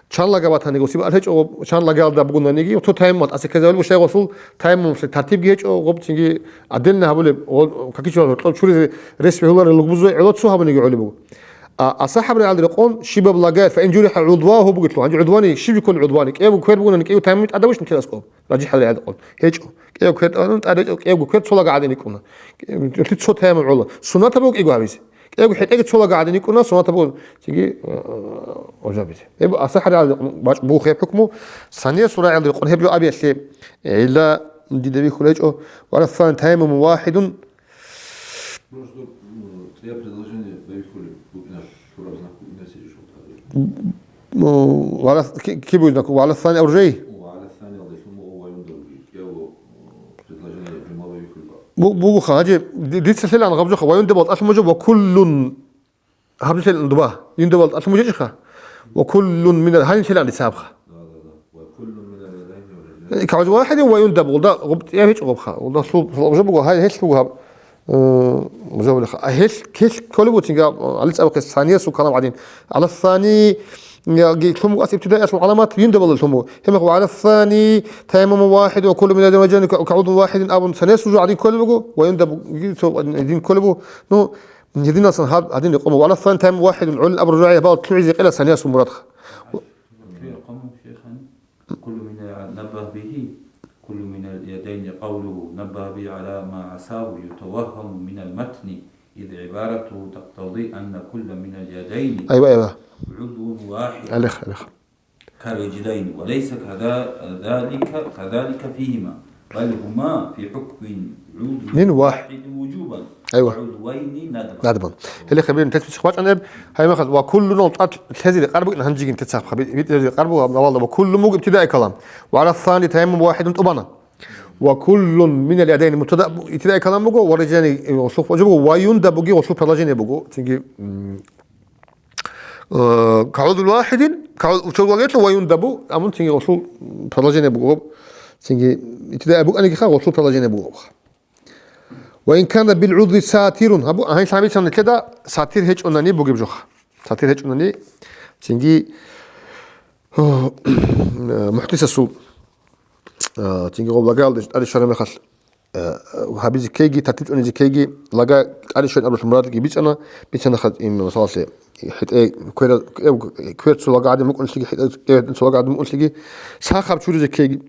чан лага батаниго, сиб архӀечӀо, чан лагалда бугунаниги, цо таяммумат асиказавали бушай гъосул таяммумлъи тартибги гьечӀо, гъоб цинги отдельно гьабулеб, гъо-, какичӀо гьоркьоб чуризе рес бегьуларел лугбузу гӀоло цо гьабуниги гӀолеб буго. А, асахӀаб рагӀалда рекъон щибаб лагаялъ, фаин журихӀа гӀудвагьу бугелъул, гьанже гӀудвани, щиб жо кколеб гӀудвани, кӀиябго квер бугони, кӀиябго таяммум тӀадабищ нилъер аскӀоб? РажихӀал рагӀалда рекъон. ГьечӀо. КӀиябго квер тӀадабищ, кӀиябго квер цо лага гӀадин йикӀуна. Цо таяммум гӀола. Суннатаб буго кӀиябго гьабизе. КӀиябго хӀетӀеги цо лага гӀадин йикӀуна, суннатаб буго цинги, э, гӀужабизе. Гьеб асахӀаб рагӀалда рекъон бач-, бухеб хӀукму, саниясул рагӀалда рекъон гьеб жо абиялъе, э, гьелда дида бихьулеб гьечӀо, ва гӀала сани таяммумун вахидун, Просто, м, цӀия предложение байбихьулеб букӀина, лъураб знак букӀина сижи шултари. М, м, вала-, ки-, ки бугеб знак? Вала сани абуржай? Вала сани алда лъумугъу ва юнда буги. КӀиябго, м, предложение жумла байбихьулеба. Бу-, бугоха, гьанже, ди-, дица лъелан гъаб жоха, ва юнда бал тӀалъумужа ва куллун. Гьаб лъелан дуба, юнда бал тӀалъумужечӀха. Ва куллун мина, гьанин лъелан дица гьабха. Да, да, да. Ва куллун минал ядайни ва риджлайни. Э, кавз вахидин ва юнда бугъулда, гъуб-, я гьечӀо гъубха. Гъулда лъу-, лъу-, гъуб жо буго, гьай, гьелъ буго гьаб. Э, мужа валиха. А гьелъ, гьелъ кколеб буцин гьаб, али цӀабахъес саниясул калам гӀадин. Гьала сани, яги лъуму ас ибтидаиялъул гӀаламат юнда балда лъуму. Гьебмехалъ ва гьала сани, таяммумун вахид ва куллу минал ядайни ва риджлайни ка-, кагӀудун вахидин абун саниясул жо гӀадин кколеб буго, ва юнда буги цо гьадин кколеб буго. Ну, Гьединасан гьаб гьадин рекъон, ва гӀала сани таяммумун вахидун гӀолин абуржу гӀайибал лъугӀизе кьела саниясул мурадха. Рекъон, шейхани, كل من نبه به، كل من اليدين قوله نبه به على ما عساه يتوهم من المتن، إذ عبارته تقتضي أن كل من اليدين Айва, айва. عضو واحد. Алих, алих. كالرجلين، وليس كذا-، ذلك، كذلك فيهما. بل هما في حكم عضو من واحد. واحد وجوبا أيوة. وعضوين ندبا. Надбан. Гьеле хабирин тецбичи хвачӀан эб, гьай мехалъ, ва куллун тӀад лъезе рекъар букӀин гьанжигин тецахъ, хаби-, битӀезе рекъар буго, гьаб авалда ва куллун буго ибтидаи калам. Ва гӀала ссани таяммум вахидун тӀубана. Ва куллун минал ядайни мубтада ибтидаи калам буго, ва раджани гъуслу вачӀун буго, ва юндабуги гъуслу продолжение буго. Цинги, м, э, кагӀудул вахидин, кагӀуд учел вагетлъу ва юндабу, амун цинги гъуслу продолжение буго. Цинги ибтидаи букӀаниги ха, гъуслу продолжение буго. Ва ин кана бил гӀудви сатирун. Гьабу, гьанилъ гьабицан нилъеда сатир гьечӀунани бугеб жоха. Сатир гьечӀунани, цинги, о, мухӀдисасул, а, цинги гъоб лагаялде тӀаде щвараб мехалъ, а, гьабизе ккейги, тартиб чӀванизе ккейги, лага тӀаде щван абуралъ мурадги бицана, бицана хат им, масалалъе, хӀетӀе квера-, квер цо лага гӀадин мукӀунлъиги, хӀетӀе цо лага гӀадин мукӀунлъиги, сахаб чуризе ккейги.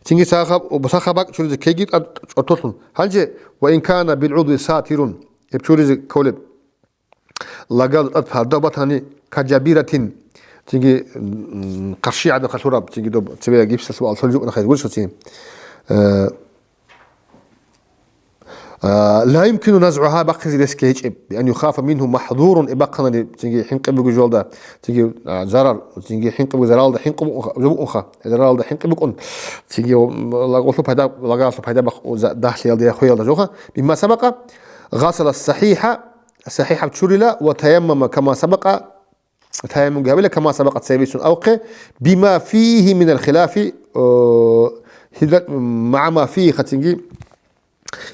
Цинги сахаб, сахаб бакӀ чуризе ккейги тӀад чӀортолъун. Гьанже, ва ин кана бил гӀудви сатирун, гьеб чуризе кколеб лагал тӀад парда батани, ка жабиратин, цинги, м, къарши гӀадаб халураб, цинги доб цебе гипсалъ ва алхӀул жукъана хайр гурсуцин. Э, А, ла юмкину назгӀугьа бахъизе ресги гьечӀеб, биан юхафа мингьу махзурун, эб бахъанани, цинги хӀинкъи буго жолда, цинги, а, зарар, цинги хӀинкъи буго заралда хӀинкъи букӀунха, жо букӀунха, заралда хӀинкъи букӀун, цинги, м, лагъулъу пайда, лагъалъу пайда бахъ-, за-, дагьлъиялда я хвеялда жоха, бимма сабакъа, гъасала сахӀихӀа, сахӀихӀаб чурила ва таяммама кама сабакъа, Таяммумги гьабила, кама сабакъа цебицун авхъе, бима фигьи минал хилафи, о, гьила, маа ма фигьи хацинги,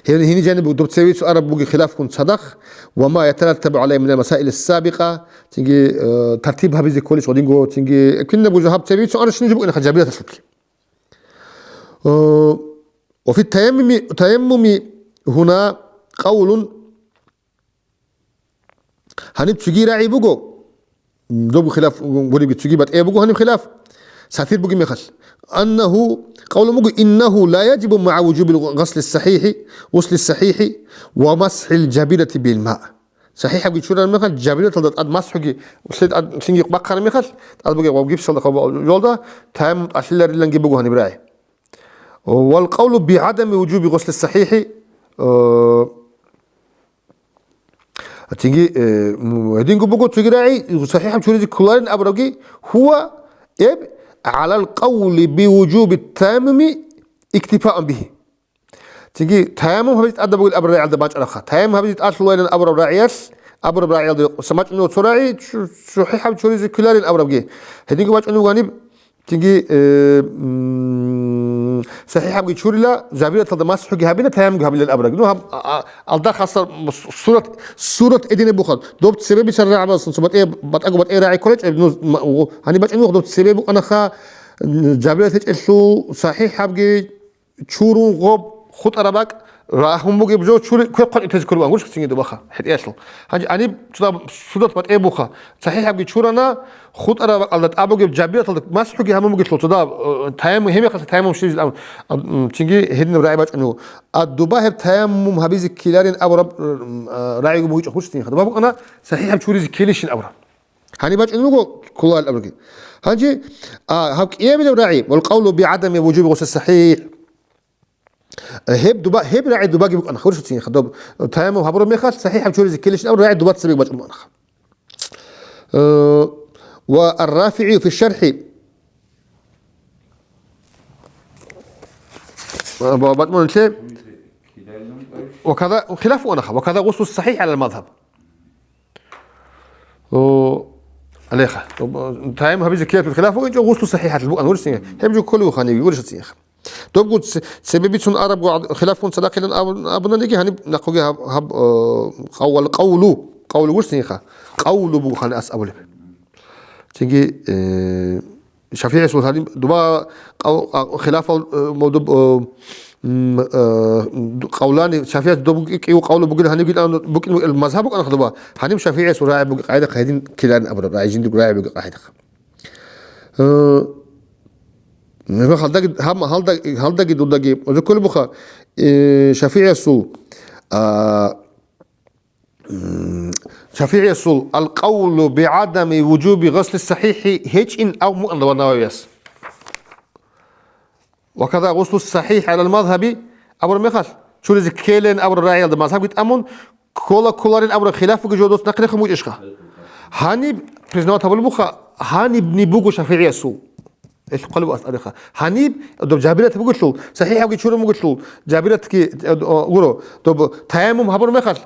гьеб гьини жаниб доб цевицу араб буги хилафгун цадахъ, ва ма ятараттабу гӀалайгьи минал масаили сабикъа, цинги, э, тартиб гьабизе кколищ гъодинго, цинги, кинабго жо гьаб цевицу араб шиниги букӀинаха жабираталъулъги. О, ва фи таяммуми, таяммуми гьуна къавлун, Гьаниб цоги рагӀи буго, доб хилаф гуребги цоги батӀияб буго гьаниб хилаф, сатир бугеб мехалъ. Аннагьу, къавлу буго, иннагьу ла яжибу маа вужубил гъасли сахӀихӀи, гъусли сахӀихӀи ва масхӀил жабирати бил ма. СахӀихӀабги чурараб мехалъ, жабираталда тӀад масхӀуги, лъи-, тӀад лъинги бахъараб мехалъ, тӀад бугеб гъоб гипсалда хъубал жолда, таяммум тӀалъилариланги буго гьаниб рагӀи. Вал къавлу бигӀадами вужуби гъусли сахӀихӀи, э, Цинги, э, м, гьединго буго цоги рагӀи, сахӀихӀаб чуризе кколарин абурабги, гьува эб гӀалал къавли би вужуби таяммуми иктифаан бигьи. Цинги таяммум гьабизе тӀадаб бугел абураб рагӀиялда бачӀарабха. Таяммум гьабизе тӀалъуларин абураб рагӀиялъ, абураб рагӀиялда самачӀунев цо рагӀи, чу-, сахӀихӀаб чуризе кколарин абурабги. Гьединго бачӀунев гьаниб, Цинги, э, м, сахӀихӀабги чурила, жабираталда масхӀуги гьабила, таяммумги гьабилел абураб. Ну, гьаб, а, а, алда хасса с-, сурат, сурат эдине бухъал. Доб цебе бицар рагӀабаздасан цо батӀе, батӀаго батӀе рагӀи кколечӀеб, ну, ма-, у, гьаниб бачӀунеб доб цебе букӀанаха, м, жабират гьечӀелъул, сахӀихӀабги чурун гъоб хутӀараб бакӀ, рагьун бугеб жо чури, квер хъвачӀи тезе кколеб ангурищ цинги добаха, хӀетӀиялъул. Гьанже гьаниб цо доб сурат батӀе буха. СахӀихӀабги чурана, хутӀараб бакӀалда тӀад бугеб жабираталда масхӀуги гьабун бугелъул цо доб, э, таяммум, гьеб мехалъ таяммум щвезил, ам, ам, цинги гьединаб рагӀи бачӀунев. Ва дуба гьеб таяммум гьабизе ккеларин абураб, э, рагӀиго бугичӀо хурчтинха. Дуба букӀана сахӀихӀаб чуризе ккелищин абураб. Гьаниб бачӀун буго кколарин абурабги. Гьанже, а, гьаб кӀиабилеб рагӀи, вал къавлу бигӀадами вужуби гъусли сахӀихӀ. Гьеб дуба, гьеб рагӀи дубаги букӀана, хуршуцин хадуб. Таяммум гьабураб мехалъ, сахӀихӀаб чуризе ккелищин абураб рагӀи дуба цебеги бачӀун букӀанаха. Э, ва ар-РафигӀи фи шархӀи. Ба-, бачӀун лъе. Ва када, хилаф букӀанаха, ва када гъуслу сахӀихӀ гӀалал мазгьаб. О, алеха. Таяммум гьабизе ккелалъул хилаф бугинчӀо, гъуслу сахӀихӀалъул букӀана, гурищ цинги. Гьеб жо кколев ханив, гурищ цинги. Добго ц-, цебе бицун арабго гӀад-, хилафгун цадахъилан абун-, абунаниги, гьаниб нахъуги гьаб, гьаб, э, къав-, вал къавлу, къавлу гурищ цинги ха. Къавлу буго хани ас абулеб. Цинги, э, ШафигӀиясул гьаниб дуба къав-, а, хилафал, э, модуб, э, м, э, къавлани, ШафигӀияс доб кӀи-, кӀив къавлу бугин гьаниб гилан букӀин букӀел мазгьаб букӀана дуба. Гьаниб ШафигӀиясул рагӀи буги къагӀида хъайдин ккеларин абураб, рагӀи жиндирго рагӀи буги къагӀида. Э, гьалдаги, гьам-, гьалда-, гьалдаги дурдаги, узуккулеб буха, э, ШафигӀиясул, а, М, ШафигӀиясул алкъавлу бигӀадами вужуби гъасли сахӀихӀи гьечӀин абун букӀана Нававияс. Ва каза гъуслу сахихӀ гӀалал мазгьаби абураб мехалъ, чуризе ккелин абураб рагӀиялда мазгьабги тӀамун, ккола-кколарин абураб хилаф бугеб жо дос нахърехун бучӀищха? Гьаниб признавать гьабулеб буха, гьанибни буго шафигӀиясул. Ил хъалиб ас тариха. Гьаниб доб жабират бугелъул, сахихӀабги чурун бугелъул, жабиратги, э, о, гуро, доб таяммум гьабураб мехалъ,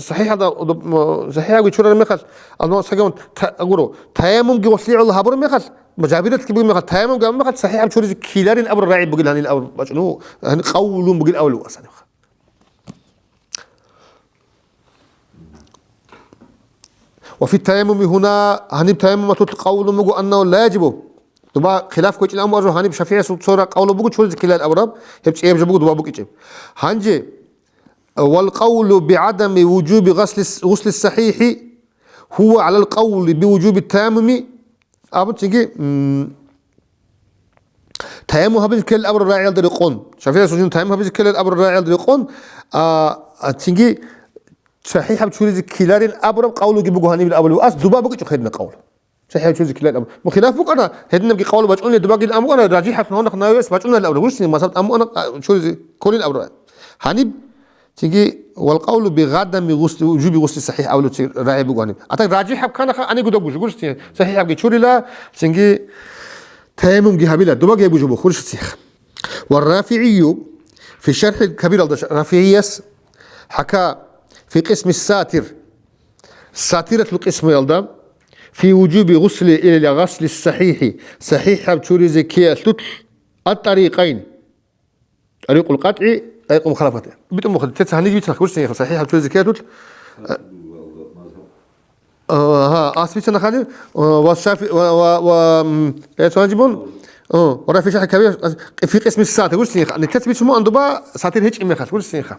сахихӀалда, доб, м, сахихӀабги чурараб мехалъ, алма сагамун, та-, гуро, таяммумги гъолъигӀул гьабураб мехалъ, жабиратги бугеб мехалъ, таяммумги гьабураб мехалъ, сахихӀаб чуризе ккеларин абураб рагӀи бугел гьанил абураб бачӀун, гьаниб къавлун бугел авлу асанибха. Ва фи таяммуми гьуна, гьаниб таяммумалъулъ къавлу буго аннагьу ла яжибу. Дуба хилаф ккечӀин аму ажу гьаниб шафигӀиясул цо ра-, къавлу буго чуризе ккеларин абураб, гьеб цӀияб жо буго дуба букӀичӀеб. Гьанже, вал къавлу бигӀадами вужуби гъасли с-, гъусли сахихӀи, гьува гӀалал къавли бивужуби таяммуми, абун цинги, м, таяммум гьабизе ккелел абураб рагӀиялда рекъон. ШафигӀиясул жин таяммум гьабизе ккелел абураб рагӀиялда рекъон, а, а, цинги сахихӀаб чуризе ккеларин абураб къавлуги буго гьанибил абулев ас, дуба букӀичӀо гьедина къавл. СахихӀаб чуризе ккеларин абураб. Мухилаф букӀана, гьединабги къавл бачӀунел дубагил ам букӀана, ражихӀаб гьавнах навес бачӀунел абураб. Гурсин масаб ам букӀана, а, чуризе кколин абураб. Гьаниб, цинги, вал къавлу бигӀадами гъусли, вужуби гъусли сахихӀ абулев ци рагӀи буго гьаниб. А так ражихӀаб кканаха, гьаниб гудаб гужу, гурсин, сахихӀабги чурила, цинги, таяммумги гьабила, дубаги гьеб гужу бухъ, гурсин. Ва РафигӀию фи шархӀил кабиралда ш-, РафигӀияс хӀака фи къисми сатир, сатиралъул къисмуялда, фи вужуби гъусли ила гъасли сахихӀи, сахихӀаб чуризе ккеялъулъ, ат-тарикъайн, тарикъул къатӀи, тарикъул мухалафати. БитӀун буха, теца гьаниб бицахъ гурсин, сахихӀаб чуризе ккеялъулъ, Агьа, ас бицана хали, э, ва шафи-, ва, ва, ва, м, э, цо гьанжибун? О, ва РафигӀи шархӀ кабир, э, фи къисми сатир, гурсинха. Нилъец бицун муан дуба, сатир гьечӀеб мехалъ, гурсинха.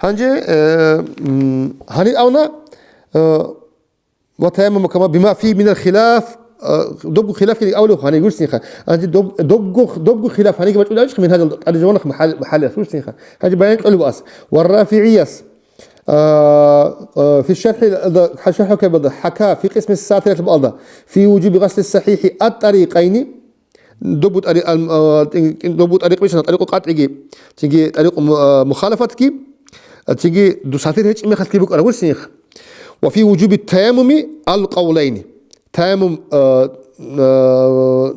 Гьанже, э, м, гьаниб авна, э, ва таяммама кама бима фи минал хилаф, э, добгу хилаф кири авлу гьаниб, гурсинха. Гьанже доб-, добгу, добгу хилаф гьаниги бачӀула авичха мингьажал тӀаде жаванах махал-, махалияс, гурсинха. Гьанже баян кьолеб ас. Ва РафигӀияс, А, а, фи шархӀи, а, да, ха-, шархӀ кабада, хӀака, фи къисми сатират балда, фи вужуби гъасли сахихӀи ат-тарикъайни, добу тари-, ал-, а, тин-, тин-, добу тарикъ бицана, тарикъу къатӀиги, цинги тарикъу му-, а, мухалафатги, а, цинги ду сатир гьечӀеб мехалъги букӀара гурсинха. Ва фи вужуби таяммуми ал-къавлайни. Таяммум, а, а,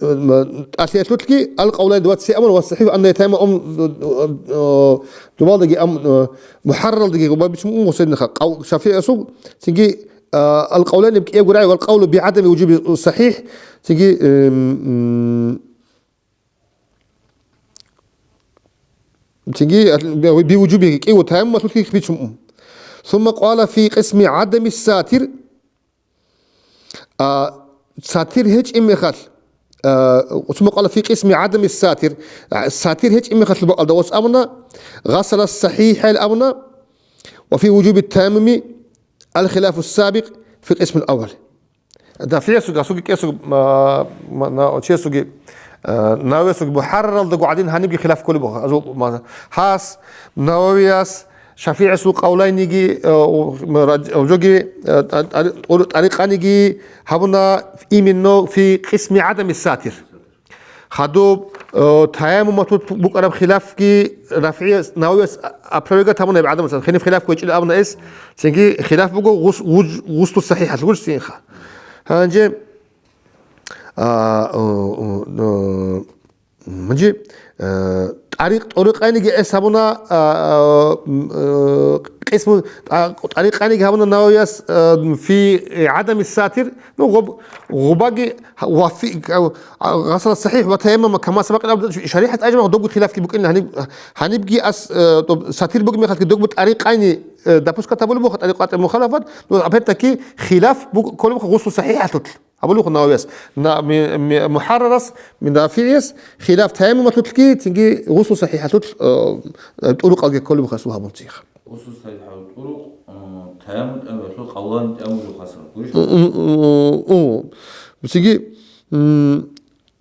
а, тӀалъиялъулъги, ал-къавлайн, ва ци амр, ва сахихӀ анна таяммум, а, а, дубалдаги ам, а, мухӀарралдаги, ва бицун ум гъусейнха, къав-, шафигӀиясул, цинги, а, ал-къавлайн кӀиябго рагӀи, вал къавлу бигӀадами вужуби сахихӀ, цинги, эм, м, цинги, а, би, бивужуби кӀиго таяммумалъулъги бицун ум. Сумма къала фи къисми гӀадами сатир, А, сатир гьечӀеб мехалъ, а, сумма къала фи къисми гӀадами сатир, а, сатир гьечӀеб мехалъ бакӀалда ос абуна, гъасала сахихӀал абуна, ва фи вужуби таяммуми ал-хилафу сабикъ фи къисмил аввал. РафигӀиясулги, асулги кӀиявсулги, а, ма-, на-, чиясулги, а, Нававиясулги мухӀарраралдаго гӀадин гьанибги хилаф кколеб буго. Азул ма-, гьас, Нававияс, ШафигӀиясул къавлайниги, э, у-, м-, раж-, жоги, э, тӀа-, тӀари-, тӀур-, тӀарикъаниги гьабуна именно фи къисми гӀадами сатир. Хадуб, э, таяммумалъулъ букӀараб хилафги РафигӀияс, Нававияс а-, опровергать гьабуна гьеб гӀадамаца. Гьениб хилаф кквечӀила абуна эс, цинги хилаф буго гъус-, вуж-, гъуслу сахихӀалъ гурсинха. Гьанже, а, о, о, о, Гьанже, э, тӀарикъ-, тӀарикъаниги эс гьабуна, а, а, м, э, къисму, а, тӀарикъаниги гьабуна Нававияс, э, фи гӀадами сатир, ну, гъуб-, гъубаги ва фи, а, а, гъасала сахихӀ ва таяммама кама сабакъ, шаригӀат гӀажаба догу хилафги букӀин гьаниб, гьанибги ас, э, тоб-, сатир бугеб мехалъги догу тӀарикъани, э, допускать гьабулеб буха, тӀарикъат мухалафат, ну, опять-таки, хилаф буг-, кколеб буха гъуслу сахихӀалъулъ. Абулухъ Нававияс, на-, ми-, ми-, мухӀаррарас, ми-, НафигӀияс, хилаф таяммумалъулъги, цинги гъусл сахихӀалъулъ, э, э, тӀурукъалги кколеб хасул гьабун цих. Гъусл сахихӀал тӀурукъ, э, таяммум тӀамулъул къавлан тӀамулъул хасал. Гурищ? М, м, м, м. Цинги, м,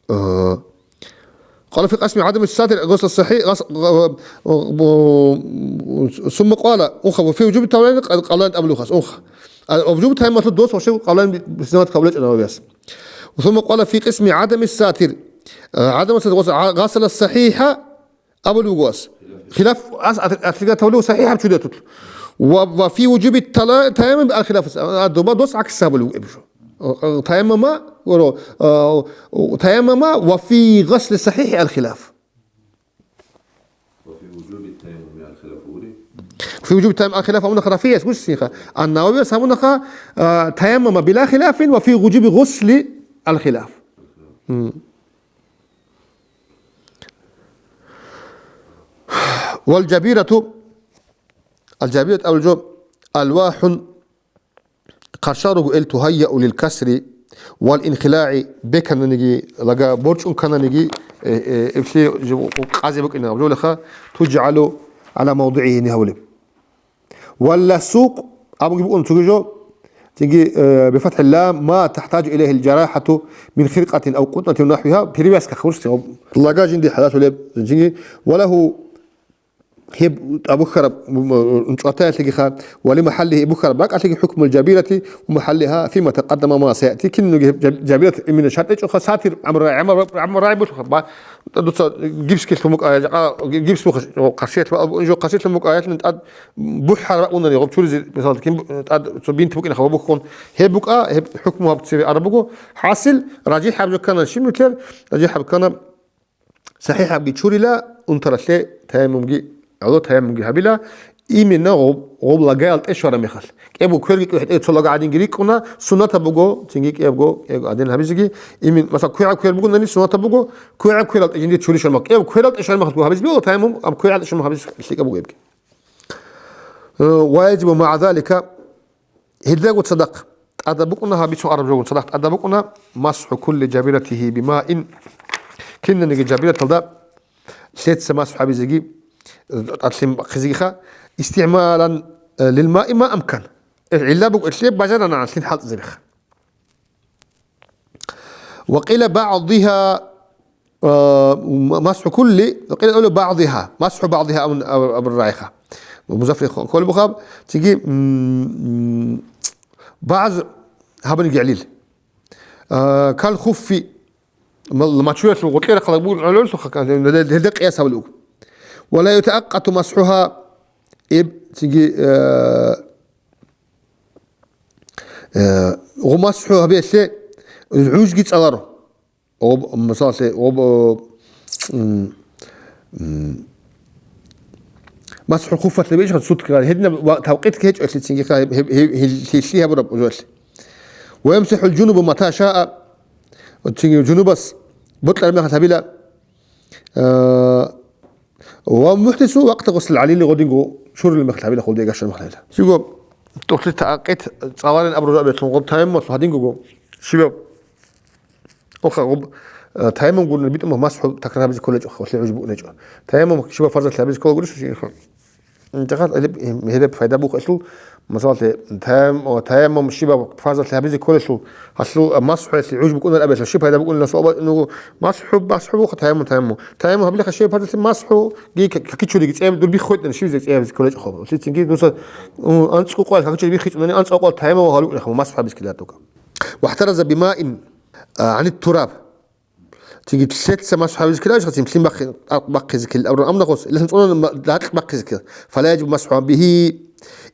Э, قال في قسم عدم الساتر غسل الصحيح، غس-، غ-، غ-، ثم قال، أخ، وفي وجوب التمرين قد قال أبو لوخاس، أخ. وجوب التمرين مطلوب دوس وشيء قال بسنوات قبل الجنوبياس. ثم قال في قسم عدم الساتر، Э, гӀадамасда гъос-, гъа-, гъасала сахӀихӀа абулеб буго ас. Хилаф ас ат-, отрицать гьабулеб сахӀихӀаб чудиятулъ. Ва, ва фи вужуби тала-, таяммум ал хилаф ас. А, доба дос гӀакс гьабулеб буго гьеб жо. Э, таяммама, воро, э, таяммама ва фи гъасли сахӀихӀи ал хилаф. وفي وجوب التيمم على الخلاف أولي. في وجوب التيمم على الخلاف أمنا خرافية، اسمه الشيخ. النووي يسمونها، آه، تيمم بلا خلاف، وفي وجوب غسل الخلاف. مم. والجبيرة، الجبيرة أو الجو، ألواح хъаршал руго ил тугьайяу лил касри вал инхилагӀи, бекананиги, лага борчӀун кананиги, э, э, эблъи жо-, къазе букӀина гьаб жолеха, туджгӀалу гӀала мавдугӀигьи гьабулеб. Валласукъ абуги букӀун цоги жо, цинги, э, бифатхӀил лам, ма тахтаджу илайгьил жарахӀату мин хиркъатин ав къутӀнатин ва нахвигьа, перевязка хурси гьаб. Лага жинди хӀалалъулеб, цинги, валагьу Гьеб тӀад бухьараб, м, м, чӀватаялъегиха, ва ли махӀаллигьи бухьараб бакӀалъеги хӀукмул жабирати ва махӀаллигьа фима такъаддама ва ма саяти. Кинниги гьеб жаб-, жабират имина шартӀ гьечӀоха, сатир гӀамру-, гӀамру-, гӀамру рагӀи букӀа, ба, дуца гипс килъун букӀа, жакъа гипс буха, къаршиялъ ба-, жо къаршиялъун букӀа, аялъни тӀад бухӀараб унани гъоб чуризе, мисалда, кин бу-, тӀад цо бинт букӀинаха ва буххун. Гьеб букӀа, гьеб хӀукму гьаб цеве араб буго. ХӀасил, ражихӀаб жо ккана, щиб нилъер ражихӀаб ккана, СахӀихӀабги чурила, унтаралъе таяммумги, гӀоло таяммумги гьабила, именно гъоб-, гъоб лагаялде щвараб мехалъ. КӀиябго кверги кӀвехӀ тӀе цо лага гӀадинги рикӀкӀуна, суннатаб буго, цинги кӀиябго, кӀиябго гӀадин гьабизеги, имин-, масала, квегӀаб квер бугони, суннатаб буго, квегӀаб квералде жинде чури щвараб мехалъ. КӀиябго квералде щвараб мехалъ гьабизе бегьула таяммум, аб квегӀалде щвараб мехалъ гьабизе лъикӀаб буго гьебги. Э, ва яжибу магӀа залика, Гьелдаго цадахъ тӀада букӀуна, гьаб бицун араб жо гун цадахъ тӀада букӀуна, масхӀу кулли жабиратигьи бимаин, кинаниги жабираталда лъеца масхӀу гьабизеги, э, тӀад лъим бахъизегиха, истигӀмалан, э, лилмаи ма амкан. Э, гӀилла буго, лъеб бажарана лъин хӀалтӀизабиха. Ва къила багӀдигьа, а, м-, масхӀу кулли, къила авла багӀдигьа, масхӀу багӀдигьа абун, аб-, абуррагӀиха. Музаффи хо-, кколебухъаб, цинги, м, м, багӀз гьабуниги гӀелил. А, кал хуффи, мал-, мачуялъул гъоркье рахъалда бугеб гӀололъухъа, гьелда къияс гьабулеб буго. Ва ла ютаакъату масхӀугьа, иб, цинги, а, Э, гъо масхӀу гьабиялъе гӀужги цӀаларо. Гъоб, мисаллъи, гъоб, м, м, масхӀу хуффалъе бечӀ сутки гъай. Гьединаб ва тавкъитги гьечӀо гьелъицинги гьеб, гьеб, гьел-, гьелъи гьабураб гъожалъ. Ва ямсихӀул жунубу мата шаа. Цинги жунубас бокьараб мехалъ гьабила. Э, ва мухӀдису вакъта гъуслил гӀалили гъодинго чурулеб мехалъ гьабила, хулде гашараб мехалъ гьабила. Чиго тӀухълъи такъит цӀаларин абураб жо абетлъун гъоб таяммумалъул гьадингого щибаб, оха гъоб, э, таяммум гурони битӀун масхӀу такрар гьабизе кколечӀо, хулъи гӀужбу унечӀо. Таяммум щибаб фарзалъи гьабизе ккола гурищ, Интихал гьелеб, гьелеб пайда бухелъул, масалалъе, таям-, о, таяммум щибаб фарзалъе гьабизе кколелъул, гьалъул масхӀуялъе гӀуж букӀунар абелъа, щиб пайда букӀунила суал батӀун буго, масхӀу, масхӀу буха, таяммум, таяммум. Таяммум гьабилаха щибаб фарзалъе масхӀуги, к-, какичуриги цӀеб, дур биххойтӀан, щибизе цӀеб кколечӀо хоб. Лъицинги дуса, м, анцӀ къукъуялъ какичури биххичӀунани, анцӀ къукъуялъ таяммум гьалукӀунехъа, масхӀу гьабизе ккелараб буго. Вахтараза бимаин, а, гӀанит тураб. Цинги лъеца масхӀу гьабизе ккеларищ, цин лъим бахъи-, бахъизе ккел абураб амнахъос, илан цӀунан ма-, ракь бахъизе ккел. Фала яжибу масхӀу бигьи,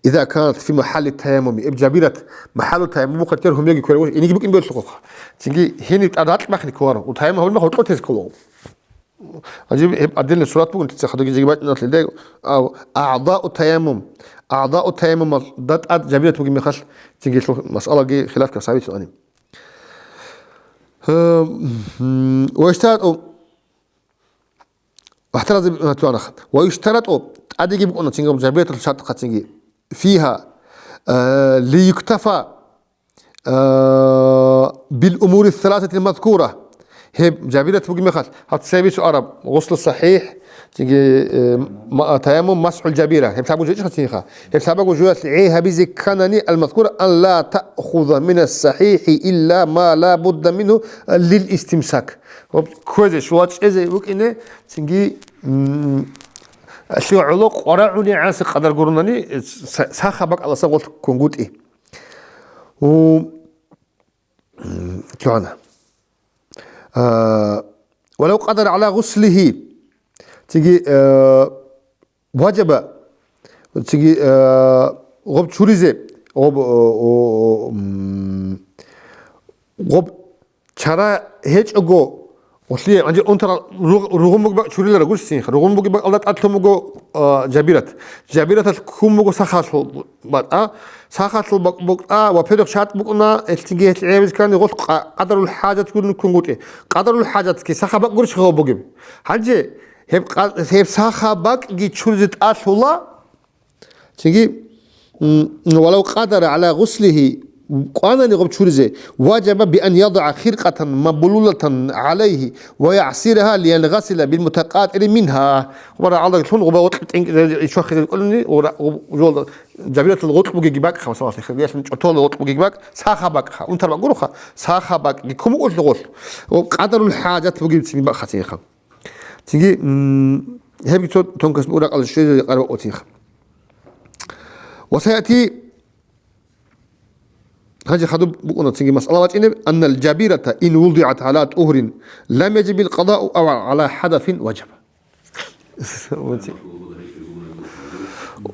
иза канат фи махӀалли таяммуми. Иб жабират, махӀаллу таяммумухъа тер гьумеги кколев, иниги букӀин белъухъа. Цинги гьениб тӀад ракь бахъине кколаро. У таяммум гьабулеб мехалъ гъоркьо тез кколаро. Гьанже гьеб отдельный сурат бугин, тица хадуги жеги бачӀиналъе дего. Ав, агӀдау таяммум. АгӀдау таяммумалда тӀад жабират бугеб мехалъ, цинги лъу-, масъалаги хилаф касабицун ани. Э, м, ва иштарату, вахтараза, э, туанах. Ва иштарату, тӀадеги букӀуна цинги жабиратул шартӀ хъацинги. Фиха, э, лиюктафа, э, бил умури саласатил мазкура. Гьеб жабират бугеб мехалъ, гьаб цебе суараб, гъусл сахӀихӀ, цинги, э, ма-, таяммум, масхӀул жабира. Гьеб лъабго жо ичӀха цинха. Гьеб лъабаго жоялъ гӀей гьабизе кканани, ал-мазкур, ан ла таъхуза минас сахӀихӀи илла ма ла будда мингьу лил истимсак. Ва кквезе, щула чӀезе букӀине, цинги, м, лъигӀоло къварагӀуни гӀанси къадар гурунани, са-, саха бакӀаласа гъолъ ккунгутӀи. У, м, чугӀана. А, ولو قدر على غسله. Цинги, э, важаба, цинги, э, гъоб чуризе, гъоб, о, о, м, гъоб чара гьечӀого, гъолъие, гьанже унтарал руг-, ругъун бугеб бакӀ чурилара гурсинха. Ругъун бугеб бакӀалда тӀадлъун буго, а, жабират. Жабираталъ ккун буго сахалъул бакӀ, а? Сахалъул бакӀ-, бакӀ, а, ва пирихъ шартӀ букӀуна, гьелъинги гьелъ гӀебиз ккани гъолъ къа-, къадарул хӀажат гурин ккун гутӀи. Къадарул хӀажатги саха бакӀ гурищ гъов бугеб? Гьанже гьеб къа-, гьеб саха бакӀги чуризе тӀалъула, Цинги, м, «ولو قدر على غسله», кӀванани гъоб чуризе, «وجب بأن يضع خرقة مبلولة عليه ويعصرها لينغسل بالمتقاطر منها». Гъуба рагӀалда лъун, гъуба гъоркь тӀинкӀ-, ичвахизе кӀолани, гъура-, гъуб-, жолда жабиратал гъоркь бугеги бакӀха, масала, хириясин чӀотола гъоркь бугеги бакӀ, саха бакӀха, унтар бакӀ гурухъа, саха бакӀги кумукӀулъ гъолъ. Ва къадарул хӀажат бугеб цин бакӀха цинха. Цинги, м, гьебги цо тонкость бугеб ракӀалда щвезе къарба къотинха. Ва саяти, гьанже хадуб букӀуна цинги масъала вачӀинеб, «أن الجبيرة إن وضعت على طهر لم يجب القضاء أو على حدث وجب».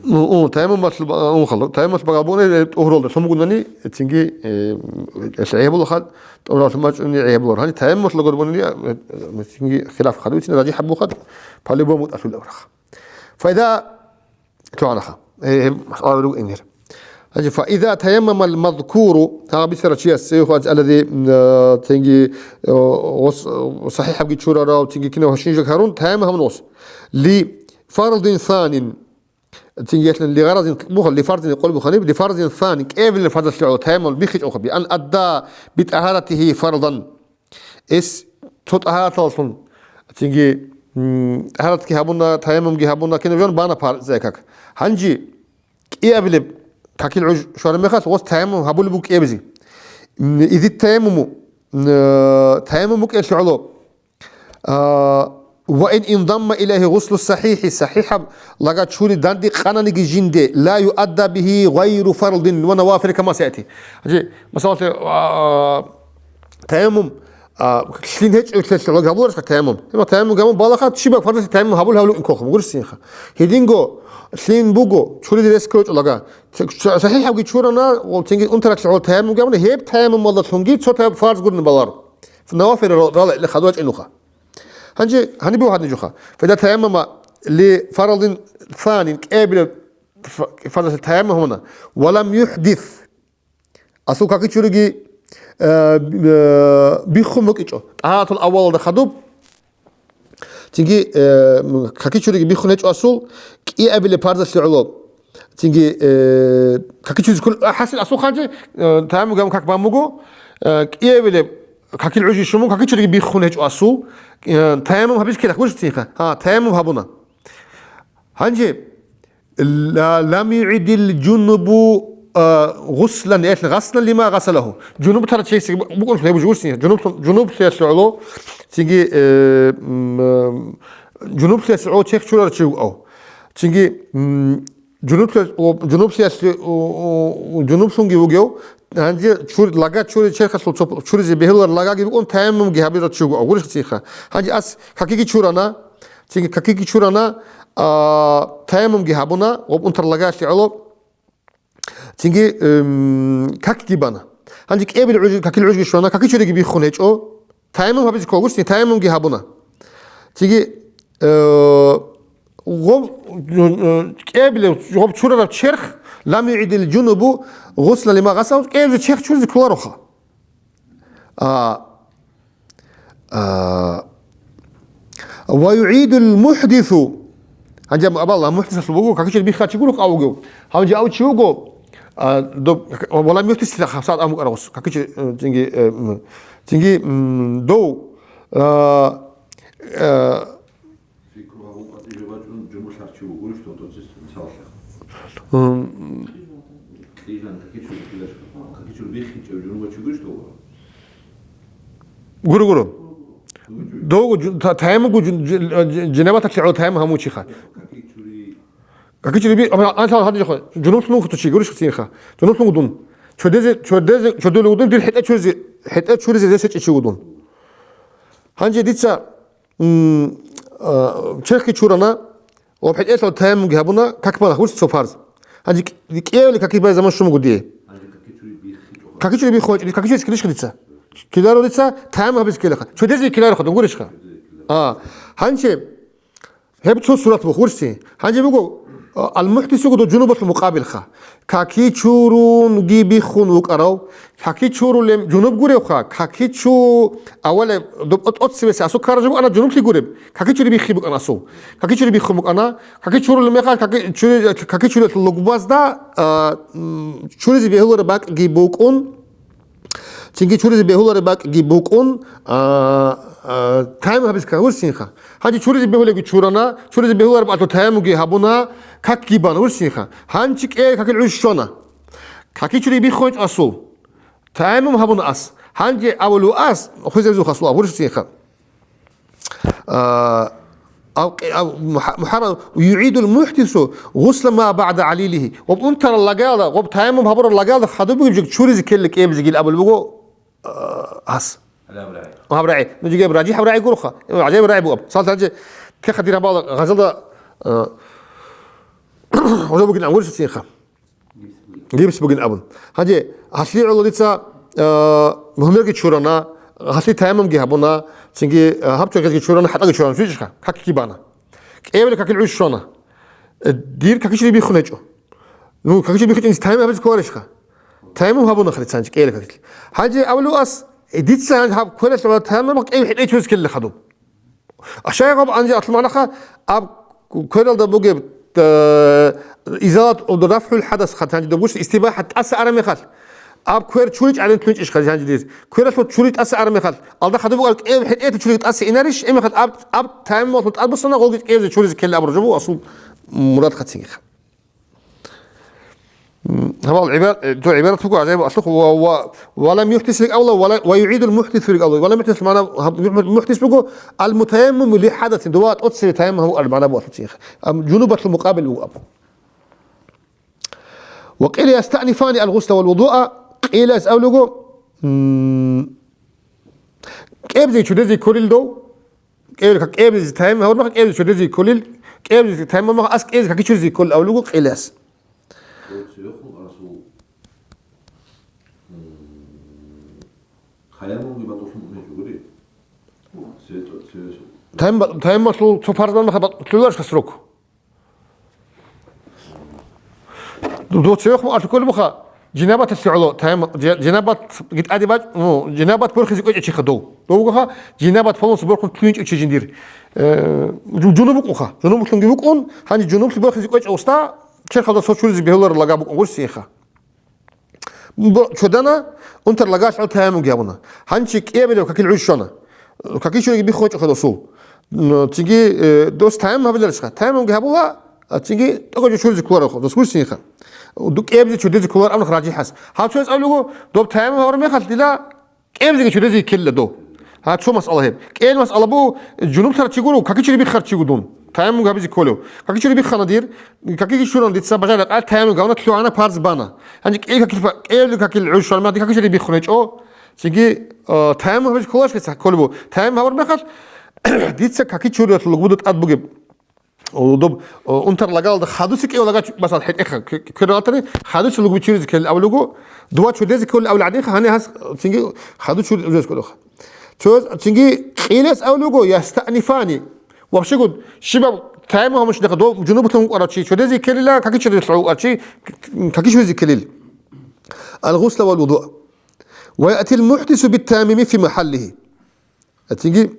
Ну, у, таяммумалъул ба-, у, хал-, таяммумалъул багьа бугӀуна, э, тӀугьралда лъун бугунани, цинги, э, гӀебулаха, тӀугьраллъун бачӀуни гӀебулар. Гьанже таяммумалъул гурбунани, э, цинги хилаф хадуцин, ражихӀ бугӀуха, по-любому тӀалъула аврагъ. Файда лъугӀанаха. Э, э, масъала руго ингьир. Гьанже, «فإذا تيمم المذكور», гьаб бицара чияс, севихъ вац аллади, м, э, цинги, э, гъос, э, сахӀихӀабги чурарав, цинги кинав гьашин жаг гьарун, таяммум гьабун гъос. «لفرض ثان», цинги яхлъан «لغرض» буха, «لفرض» къол буханиб, «لفرض ثان», кӀиабилеб фарзалъе гӀоло таяммум биххичӀолха, «بأن أدى بطهارته فرضا». Эс цо тӀагьараталлъун, цинги, м, тӀагьаратги гьабуна, таяммумги гьабуна, кинаб жан бана парзекак. Гьанже кӀиабилеб какил гӀуж щвараб мехалъ, гъос таяммум гьабулеб буго кӀиабизе. М, изит таяммуму, м, э, таяммум букӀелъе гӀоло. А, «وإن انضم إليه غسل الصحيح», сахӀихӀаб лага чури данде къананиги жинде, «لا يؤدى به غير فرض ونوافل كما سيأتي». Гьанже, масалалъе, а, таяммум, а, лъин гьечӀев лъелъ гьалаг гьабуларищха таяммум? Гьеб таяммум гьабун балаха, щибаб фарзалъе таяммум гьабул гьавлукӀин кколха, гурищинха. Гьединго лъин буго, чуризе рес ккечӀо лага. Ц-, цо-, сахӀихӀабги чурана, гьол цинги унтаралъе гӀоло таяммум гьабуна, гьеб таяммумалдалъунги цо таяб фарз гурин баларо. Навафил ра-, рала или хадур вачӀинуха. Гьанже гьаниб буго гьадин жуха. «فإذا تيمم لفرض ثان», кӀиабилеб ф-, фарзалъе таяммум гьабуна, «ولم يحدث». Асул какичуриги, э, э, биххун букӀичӀо. ТӀагьаратул аввалалда хадуб. Цинги, э, м, какичуриги биххун гьечӀо асул, кӀиабилеб фарзалъе гӀоло. Цинги, э, какичуризе ккун, а, хӀасил асул хъанчи, э, таяммум гьабун как бан буго, э, кӀиабилеб какил гӀужи щун буго, какичуриги биххун гьечӀо асул, э, таяммум гьабиз ккелахъ гурищ цинха? Гьа, таяммум гьабуна. Гьанже, ла-, «لم يعد الجنب», а, «غسلا», яхни «غسلا لما غسله». Жунуб тарав чиясе букӀун гьеб жугьурсин. Жунуб, жунублъиялъе гӀоло, цинги, э, м, э, жунублъиялъе гӀоло чех чурарав чи вугев. Цинги, м, жунублъи-, о, жунублъиялъе, о, о, жунублъунги вугев, гьанже чур-, лага чури черхалъул цо-, чуризе бегьулар лагаги букӀун, таяммумги гьабирав чи вугев. Гурищ цинха. Гьанже ас какиги чурана, Цинги какиги чурана, а, таяммумги гьабуна, гъоб унтар лагаялъе гӀоло. Цинги, эм, какги бана. Гьанже кӀиабил гӀуж-, какил гӀужги щвана, какичуриги биххун гьечӀо. Таяммум гьабизе ккола гурищ, таяммумги гьабуна. Цинги, э, гъоб, э, кӀиабилев гъоб чурараб черх, «لم يعد الجنب غسلا لما غسله», кӀиабилев черх чуризе кколароха. А, а, «ويعيد المحدث». Гьанже абала мухдисалъул буго, какичер бихха чи гуро къавугев. Гьанже ав чи вуго, а, доб, «ولم يحدث» хасад аму къарагъус. Какичер, э, цинги, э, м, цинги, м, дов, а, э, Фикру гьабун къватӀибе бачӀун, жумулъар чи вугурищ додоцис мисаллъи? М. Кьижан какичур килаш, какичур биххичев жумула чи гурищ дова? Гуро, гуро. Дого жу-, та-, таяммугу жу-, жу-, жу-, жинабаталъе гӀоло таяммум гьамучиха. Какичури. Какичури би, ама, ансал гьадин жохо, жунуплъун вухту чи гурищ цинха. Жунуплъун дун. Чодезе, чодезе, чодулугу дун, дир хӀетӀе чуризе, хӀетӀе чуризе зесечӀи чи вугун. Гьанже дица М, а, черхги чурана, ва хӀетӀелъул таяммумги гьабуна, как бана гьурс цо фарз. Гьанже кӀ-, кӀиявли каки бай заман щун буго дие. Каки чури биххун гьечӀо, каки чури килищха дица? Киларо дица, таяммум гьабиз ккелаха. Чудезе киларо хадур гурищха? А, гьанже гьеб цо сурат буго гьурси. Гьанже буго, а, ал-мухӀдис буго дов жунубалъул мукъабилха. Каки чурунги биххун вукӀарав, каки чурулеб жунуб гуревха, каки чу авалеб доб-, тӀоцебесеб асул ккаража букӀана жунублъи гуреб, каки чури биххи букӀана асул. Каки чури биххун букӀана, каки чурулеб мехалъ, каки чури-, каки чурулелъул лугбазда, а, м, чуризе бегьулареб бакӀги букӀун, цинги чуризе бегьулареб бакӀги букӀун, а, а, таяммум гьабиз ккан гьурсинха. Гьанже чуризе бегьулебги чурана, чуризе бегьулареб батӀу таяммумги гьабуна, какги бан гьурсинха. Гьанже кӀиявли какил гӀуж щвана. Каки чури биххун гьечӀо асул. Таяммум гьабуна ас. Гьанже авулев ас, хвезабизухъ асул абурсинха. А, ав-, ав-, муха-, мухаррам, югӀидул мухӀдису гъусла ма баъда гӀалилихи. Гъоб унтарал лагаялда, гъоб таяммум гьабурал лагаялда хадуб бугеб жо чуризе ккелила кӀиябизегил абулеб буго, а, ас. Гьаб рагӀи. Гьаб рагӀи. Ну, жиги гьаб ражихӀаб рагӀи гуроха. Э, гӀажаиб рагӀи бугеб. Мисал, гьанже, текадир гьабала гъазалда, а, гъожо бугин ангурсисинха. Гипс бугин абун. Гьанже, гьалъие гӀоло дица, а, гьумерги чурана, гьалъие таяммумги гьабуна, цинги, а, гьаб чорхезги чурана, хӀатӀаги чурана, чучӀха, какги бана. КӀиявли какил гӀуж щвана. Э, дир какичӀли биххун гьечӀо. Ну, какичӀли биххичӀин таяммум гьабизе кколарищха? Таяммум гьабуна хъали цанчи кӀиявли какил. Гьанже авулев ас, э, дица гьаб квералъ ва таяммум кӀиявли хӀетӀей чуризе ккелила хадуб. Ашайгъаб анжи атлуманаха аб квералда бугеб, э, изалат, рафгӀул хӀадас хатанжи добгуш истибахӀат тӀаса араб мехалъ, аб квер чури чӀалин тунчӀищ хатанжи дир. Квералъул чури тӀаса араб мехалъ, алда хадуб букӀар кӀев хӀетӀета чури тӀаса инарищ, эмехалъ аб, аб таяммумалъул тӀад бусана, гъолги кӀевзе чуризе ккелин абураб жо буго асул мурад хатингиха. Гьабал гӀибар-, э, цо гӀибарат буго гӀажаиб алъухъ, ва, ва, ва лам юхӀдис рикӀ авла, ва ла, ва югӀидул мухӀдису рикӀ авла. Ва лам юхӀдис мана, гьаб-, мухӀ-, мухӀдис буго, ал-мутаяммуму ли хӀадасин, дова тӀоцере таяммум гьабу ар мана буго алъуцин. Ам, жунубалъул мукъабил буго абу. Ва къила ястаънифани ал-гъусла вал вудуа, къилас авлуго, м, кӀебзе чудезе кколил дов, кӀел-, кӀебзе таяммум гьабурмаха, кӀебзе чудезе кколил, кӀебзе таяммум гьабурмаха, ас кӀезеги какичуризе кколил авлуго къилас. Цевехун асул, м, таяммумги батӀулъун гьечӀогури? Цеве-, цевесул. Таямма-, таяммумалъул цо парз бан меха батӀулъуларищха срок? Ду-, дов цевехун артукколеб буха, жинабаталъе гӀоло, таямму-, жи-, жинабатги тӀаде бачӀ-, ну, жинабат борхизе кӀвечӀев чиха дов. Дов вугоха, жинабат полностью борхун лъугьинчӀев чи жиндир. Э, жу-, жунуб букӀуха, жунублъунги вукӀун, гьанже жунублъи борхизе кӀвечӀев уста, черхалда цо чуризе бегьуларел лага букӀун гурсиха. Бо-, чодана, унтар лагалъ гӀур таяммумги гьабуна. Гьанчи кӀиябилев какил гӀуж щвана. Какичуриги биххун гьечӀо хадасул. Н-, цинги, э, дос таяммум гьабиларищха? Таяммумги гьабула, а, цинги тӀокӀаб жо чуризе кколаро, дос гурсинха. Ду-, кӀебзе чудезе кколар абунах ражихӀас. Гьав цояс абулего, доб таяммум гьабураб мехалъ дила кӀебзеги чудезе ккелила дов. Гьа, цо масъала гьеб. КӀел масъала буго, жунублъарав чи гуро, какичури биххарав чи вуго дун. Таяммум гьабизе кколев. Какичури биххана дир, какиги чуран дица бажаракъа таяммум гьавна лъугӀана парз бана. Гьанже кӀел какил фа-, кӀел какил гӀуж щвармади какичури биххун гьечӀо. Цинги, э, таяммум гьабизе кколаш дица кколеб буго. Таяммум гьабураб мехалъ, дица какичуриялъул лугбуда тӀад бугеб. О, доб, о, унтар лагалда хадуси кӀев лагач, масал, хӀетӀеха к-, к-, квералатани, хадуси лугби чуризе ккел авлуго, дова чудезе ккел авли гӀадинха, гьанир гьас цинги хаду чуризе кколеха. Цо цинги къилес авлуго, ястаънифани. Вообще гуд, щибаб таяммум гьамуш дахъа, дов жунублъун вукӀарав чи, чудезе ккелила, каки чудезе лъугӀарав чи, к-, каки чудезе ккелил. Ал-гъусла вал вудуа. Ва яътил мухӀдису бит-таяммуми фи махӀаллихи. Цинги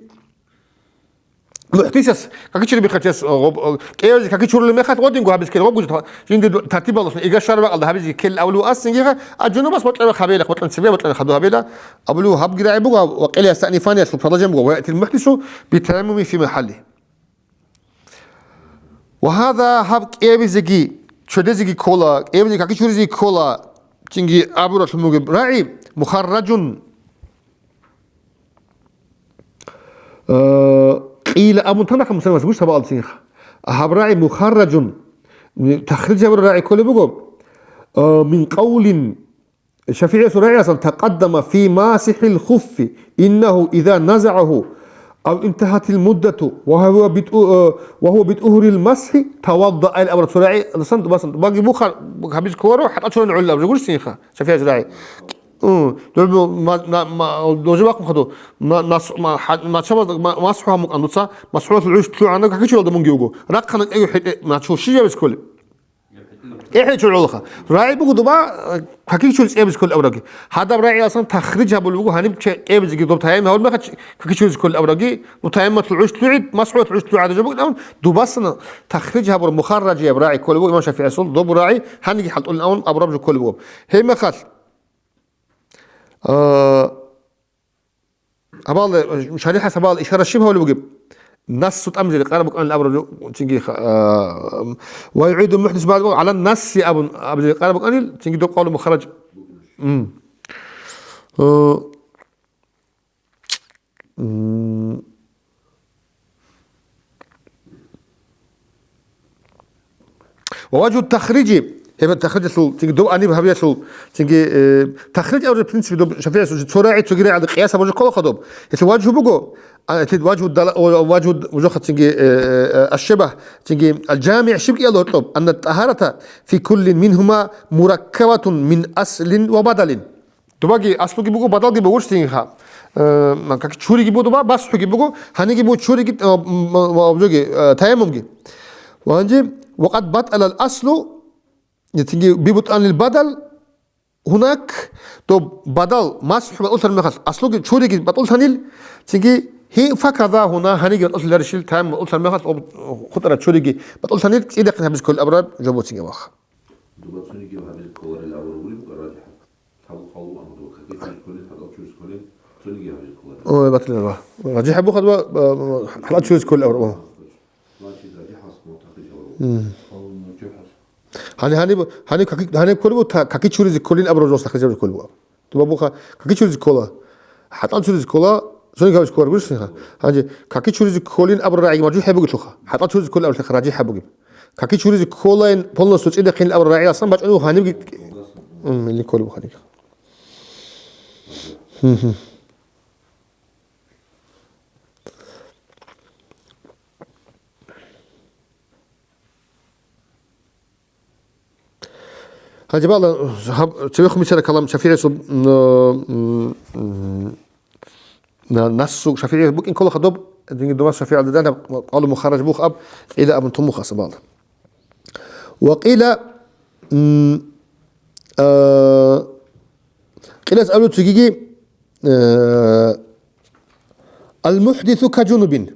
МухӀдисас, какичури биххачияс, э, гъоб-, э, кӀевзе какичурулев мехалъ гъодинго гьабиз ккела, гъоб гужа-, жинди ду-, тартибалдалъун, ига шарбакъалда гьабизе ккел авлу ассингиха, а жунубас бокьараб хабела, бокьан цебе бокьараб хаду гьабела, абулу гьаб гирагӀи буго, ва къила ястаънифаниялъул продолжение буго, ва яътил мухӀдису битаяммуми фи махӀалли. Ва гьаза гьаб кӀевзеги, чудезеги ккола, кӀевзе какичуризе ккола, цинги абуралъун бугеб рагӀи, мухарражун. Э, къила абун танахъа мусалмас гуш сабаалцинха. Гьаб рагӀи мухарражун, тахриж гьабураб рагӀи кколеб буго, э, мин къавлин, ШафигӀиясул рагӀи асан, такъаддама фи масихӀил хуффи, иннаху иза назагӀаху, أو انتهت المدة وهو بطه-، وهو بطهر المسح توضأ, ил абураб цо рагӀи, аласан, дубасан, дубаги бухар, гьабиз кколаро, хӀатӀа чуран гӀолла абураб жо гурищинха, ШафигӀиялъул рагӀи. М, дурбу-, ма-, на-, ма-, дожи бахъун хадур, ма-, нас-, ма-, ха-, мачабазда ма-, масхӀу гьамукӀан дуца, масхӀулалъул гӀуш лъугӀана какичуралда мунги вуго. Рахъана кӀеги хӀетӀе, начул щи жавиз кколеб? ЭхӀе чургӀулаха. РагӀи буго дуба, э, какичуриз кӀебиз кколеб абураги. Гьадаб рагӀиялсан тахриж гьабулеб буго, гьаниб че-, кӀебизеги доб таяммум гьабулеб мехалъ, какичуриз кколеб абураги, ну, таяммумалъул гӀуш лъугӀи, масхӀулалъул гӀуш лъугӀи гьадаб жо буго, тахриж гьабураб, мухарражияб рагӀи кколеб буго имам ШафигӀиясул, доб рагӀи гьаниги хӀалтӀулин абун абураб жо кколеб буго. Гьеб мехалъ, А, абал, шарихӀас абал ишара щиб гьавли бугеб? Нассу тӀамзи рекъараб букӀанил абураб жо, цинги, а, ва югӀиду мухӀдис баъд гӀала насси абун, абзи рекъараб букӀанил, цинги доб къавлу мухарраж. М. Э, м. Ва важу тахриджи, гьеб тахриджалъул, цинги доб аниб гьабиялъул, цинги, э, тахридж абураб принципе доб шафигӀиясул цо рагӀи цоги рагӀида къияс гьабураб жо ккола хадуб. Гьелъул важу буго, а, гьелъул важу дала-, ва-, важу, важуха цинги, э, э, ашшабагь, цинги алжами щиб кӀиялда гьоркьоб, анна тӀагьарата фи куллин мингьума мураккабатун мин аслин ва бадалин. Дубаги аслуги буго, бадалги буго, гурсинха. Э, как чуриги буго дуба, басхӀуги буго, гьаниги буго чуриги, э, м, м, обжоги, э, таяммумги. Ва гьанже, ва къад батӀалал аслу, цинги бибутӀанил бадал, гьунак, доб бадал, масхӀу батӀулъар мехалъ, аслуги чуриги батӀулъанил, цинги гьи факаза гьуна, гьаниги батӀулъиларищил, таяммум батӀулъар мехалъ, об-, хутӀара чуриги батӀулъанил, цӀидахъин гьабиз кколел абураб жо буго цинги ваха. Дуба цониги гьабизе кколарел абураб гури букӀа ражихӀаб. Лъабго хъалу ана дуба каке чуриз кколин, хӀатӀал чуриз кколин, цониги гьабизе кколарел. Ой, батилан ва. РажихӀаб бухъад ва, а, хӀатӀал чуриз кколин абураб. Значит, ражихӀас мутахриж абураб. М. Хъалу муржихӀас. Гьани, гьани, гьани каки, гьани кколеб буго, та, каки чуризе кколин абураб жо сахрижаб кколеб буго. Дуба буха, каки чуризе ккола. ХӀатӀал чуризе ккола, цониги гьабизе кколарел гурищинха. Гьанже, каки чуризе кколин абураб рагӀи маржухӀ гьеб бугелъулха. ХӀатӀал чуризе кколин абураб ражихӀаб бугеб. Каки чуризе кколаин полностью цӀидахъин абураб рагӀи асан бачӀунев гьанибги. М, или кколеб гьанибги. Гьанже бала, гьаб-, цевехун бицара калам ШафигӀиясул, м, м, м, на-, нассу ШафигӀияс букӀин ккола хадуб, динги дуба ШафигӀиял дадана къалу мухарраж бух аб, кьила абун тумух асабал. Ва кьила, м, а, кьилас абу цогиги, э, «Ал-мухӀдису ка жунубин».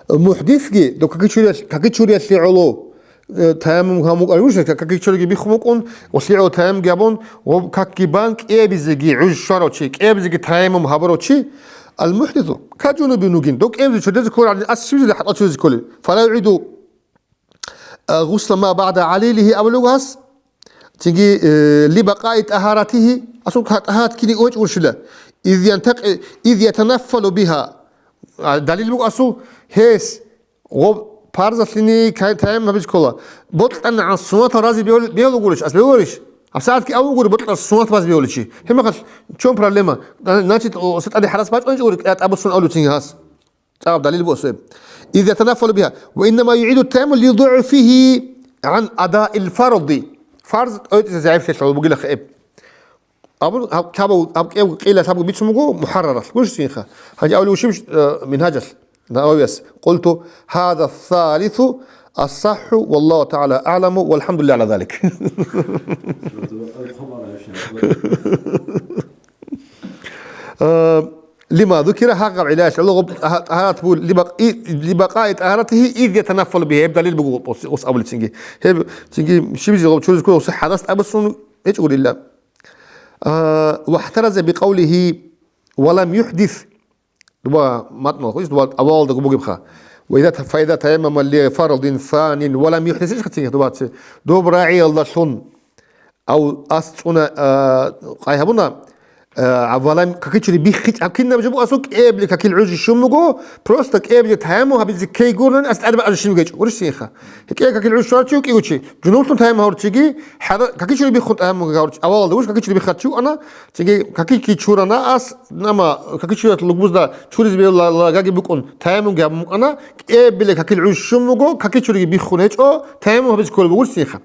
МухӀдисги, дов какичуриялъ-, какичуриялъе гӀоло, э, таяммум гьамукӀарав вугищ, какичуриги биххун букӀун, ва лъигӀо таяммумги гьабун, ва какги бан кӀебизеги гӀуж щварав чи, кӀебизеги таяммум гьабурав чи, ал-мухӀдису ка жунубин вугин, дов кӀебизе чуризе кколарин, ас щибизеги хӀатӀал чуризе кколин. Фала югӀиду а, гъусла ма багӀда гӀалилихи абулев гьас, цинги, э, ли бакъаи тӀагьаратихи, асул ка-, тӀагьарат кини гьечӀо уршила, из янтакъи-, из ятанаффалу биха. А, далил буго асул, гьес гъоб парзалъини кай-, таяммум гьабиз ккола. БокьанагӀан суннатал рази бегьул-, бегьулгурищ, ас бегьуларищ? ГьабсагӀатги авугури бокьа суннат баз бегьуличи. Гьебмехалъ, чон проблема? Значит, о, сатӀаде хӀарас бачӀунчӀугури, кьа-, тӀабуссун авлуцин гьас. ЦӀакъаб далил буго асул. Из ятанаффалу биха. Ва иннама югӀиду таяммум ли дугӀфихи гӀан адаил фарди. Фарз тӀойтӀизе загӀиплъи лъала бугилаха эб. Абун гьаб лъабав-, гьаб кӀев къила лъабго бицун буго мухӀарраралъ. Гурищинха. Гьанже авлугушиб, э, Мингьажалъ Нававияс. Къулту, гьаза салису ассахӀу, валлагьу тагӀала аъламу, валхӀамдулиллагьи гӀала залик. Э, лима зукира, гьагъаб гӀилалъ гӀоло гъоб тӀагьа-, тӀагьарат буго, либакъ-, и-, либакъаи тӀагьаратихи из ятанаффалу бихи, гьеб далил буго гъос, гъос абулеб цинги. Гьеб цинги щибизе гъоб чуризе ккола гъос хӀадас абуссун гьечӀогурилла. А, вахӀтараза бикъавлихи ва лам юхӀдис. Дуба матнал хуш, дуба авалда бугебха. Ва иза та-, фа иза таяммама ли фардин санин ва лам юхӀдис, иш хатин дуба це. Доб рагӀиялдалъун Ав ас цӀуна, а, къай гьабуна, Э, аввалан какичури биххичӀаб кинаб жо буго, асул кӀиябли какил гӀужи щун буго, просто кӀиябли таяммум гьабизе ккей гурнани ас тӀад бакӀалъ щиб гьечӀо, гурищинха. КӀияб какил гӀужи щварав чи вукӀи гучи, жунублъун таяммум гьавурчиги, хӀара-, какичури биххун таяммум гьавурчи, авалалда гуш какичури биххарчи вукӀана, цинги какики чурана ас, нама, какичуриялъул лугбузда чуризе бегьула лагаги букӀун, таяммумги гьабун букӀана, кӀиябли какил гӀужи щун буго, какичуриги биххун гьечӀо, таяммум гьабизе кколеб бугурищинха.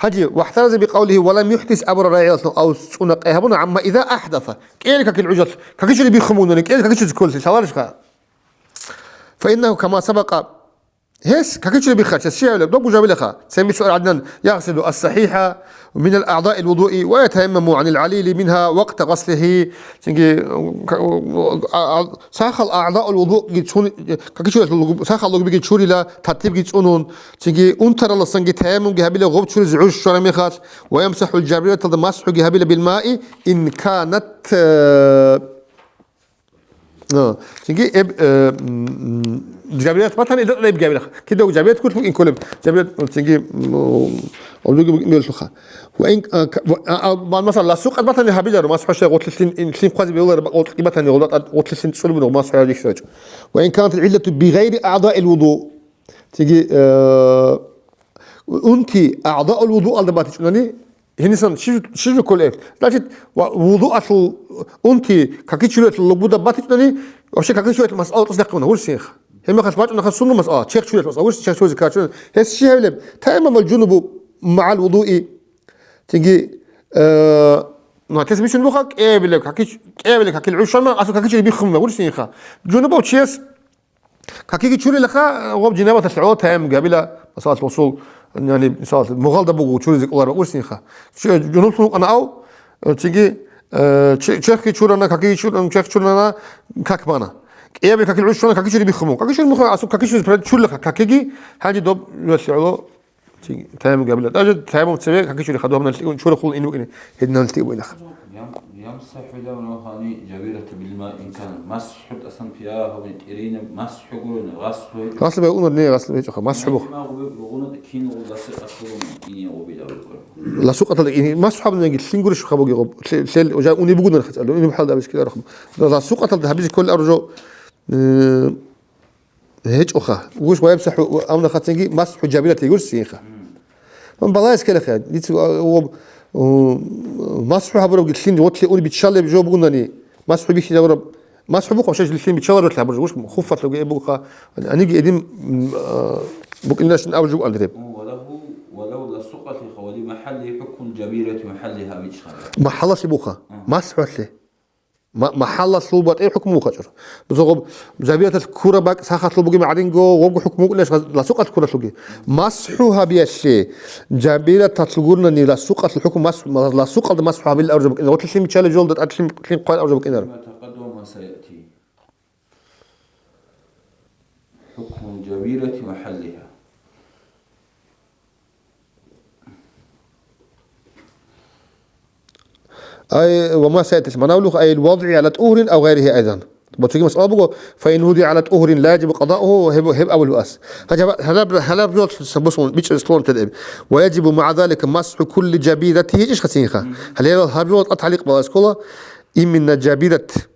Гьанже, «واحترز بقوله ولم يحدث» абураб рагӀиялъул ав цӀуна къай гьабуна, «عما إذا أحدث». КӀел какил гӀужалъ, какичури биххун бугони, кӀел какичуризе кколелъи лъаларищха? «فإنه كما سبق». Гьес какичури биххарчияс щиб гьабилеб? Доб гужабилаха. «سمع سؤال عدنان يغسل الصحيح من أعضاء الوضوء ويتيمم عن العليل منها وقت غسله». Цинги, а, а, сахал агӀзаул вудуги цун, какичуриялъул лугб-, сахал лугбиги чурила, тартибги цӀунун, цинги унтаралдасанги таяммумги гьабила гъоб чуризе гӀужу щвараб мехалъ, «ويمسح الجبيرة» масхӀуги гьабила «بالماء إن كانت», э, а, цинги эб-, э, м, м, жабирият батани, эб гьабила. Кидаго жабирият кулъ букӀин кколеб, жабирият, цинги, м, обзорги букӀин беллъуха. Ва ин, а, ка-, ва, а, а, ма-, масала, ласукъат батани гьабиларо, масхӀу щай гъотлъилъин, ин, лъим хъвази бегьуларо, гъотлъи батани, гъолда тӀад гъотлъилъин цӀцӀулеб буго, масхӀу гьабизе ккарачӀо. Ва ин канат гӀиллату бигъайри агӀзаил вуду. Цинги, э, унти агӀзаул вудуалда батичӀунани, гьенисан щи-, щиб жо кколеб? Значит, ва-, вудуалъул унти какичуриялъул лугбуда батичӀунани, вообще какичуриялъул масъала тӀасдахъуна, гурсиха. Гьеб мехалъ бачӀунаха сунна масъала, чехчуриялъул масъала, гурси чехчуризе ккарачӀунани. Гьес щиб гьабилеб? Таяммамал жунубу магӀал вудуи. Цинги, э, ну, гьатес бицун буха, кӀиябилеб какич-, кӀиябилеб какил гӀужу щвана, асул какичури биххун буго, гурсинха. Жунубав чияс какиги чурилаха, гъоб жанабаталъ гӀоло таяммум гьабила, масалат, гъусул, яни, мисалат, мугъалда буго чуризе кӀолареб, гурсинха. Чи-, жунублъун вукӀана ав, э, цинги, э, че-, чехги чурана, какиги чурана, чех чурана, как бана. КӀиябилеб какил гӀужу щвана, какичури биххун буго. Какичури биххун, асул какичури чурилаха, какиги, гьанже доб жуялъе гӀоло Ци-, таяммум гьабила. Даже таяммум цебе какичури хадуб гьабуналъ чурахъул ин букӀине, гьединалъ тӀиб бугилаха. ЯмсахӀу ила мухани жабирата билма инкан. МасхӀу тӀасан пиягьабни тӀиринаб масхӀу гурони, гъаслу гьечӀо. Гъаслу бегьунар не, гъаслу гьечӀоха, масхӀу бух. Имагъуби ругъунат кин гъулдаси аслугъун ине гъубиларукъур. Ласукъатал ин, масхӀу гьабунаги лъин гурищ хабуги гъуб. Лъел, лъел, уже уни бугунар хацӀал, уни бухӀалда абискиларухъ. Ласукъатал гьабизе кколел аружо, э, ГьечӀоха. Гуш ва ябсахӀу, амна хацинги масхӀу жабират йигурсиинха. Ман балагьес ккелехъе, дица, а, об, у, масхӀу гьабурабги лъин, вот лъи уни биччалеб жо бугунани, масхӀу бихьизабураб, масхӀу бухъа, шеш лъин биччаларулъ гьабураб, гуш хуффалъуги эбугха, аниги эдин, м, а, букӀинашин аб жугӀан реб. Валав, валав ласукъалъи хавали махалли хӀукмул жабирати махалли гьабичха. Махаллалъи буха, Мгм. МасхӀуалъи. Ма-, махаллалъул батӀи хӀукму вухачӀур. Бузагъуб, жабираталъ ккураб бакӀ сахалъул бугеб гӀадинго, гъобго хӀукму вукӀунеб ласукъалъ ккуралъулги. МасхӀу гьабиялъе, жабираталъ гурнани ласукъалъул хӀукму мас-, ласукъалда масхӀу гьабил аружаб букӀинар. Гъотлъилъин биччалеб жолда тӀад лъим, лъим хъван аружаб букӀинар. ХӀукмул жабирати ва хӀаллиха. Ай, ва ма саятил маналух, ай, вадгӀи гӀала тӀугьрин ав гъайрихи айзан. Боцоги масъала буго, фа ин вудигӀа гӀала тӀугьрин ла яжибу къадаугьу, гьеб, гьеб авал ва ас. Гьанже гьаб-, гьалаб, гьалаб жо бусун, бичӀчӀизе лъугьун тедеб. Ва яжибу магӀа залика масхӀу кулли жабирати гьечӀищ хасинха. Гьале гьаб жо тӀа талихъ балас ккола, именно жабират.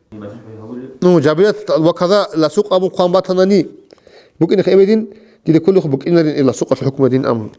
Ну, жабират ва каза ласукъ абун хъван батанани, букӀинех эбедин, дида кколехъ букӀинарин ил ласукъалъ хӀукму дин амру.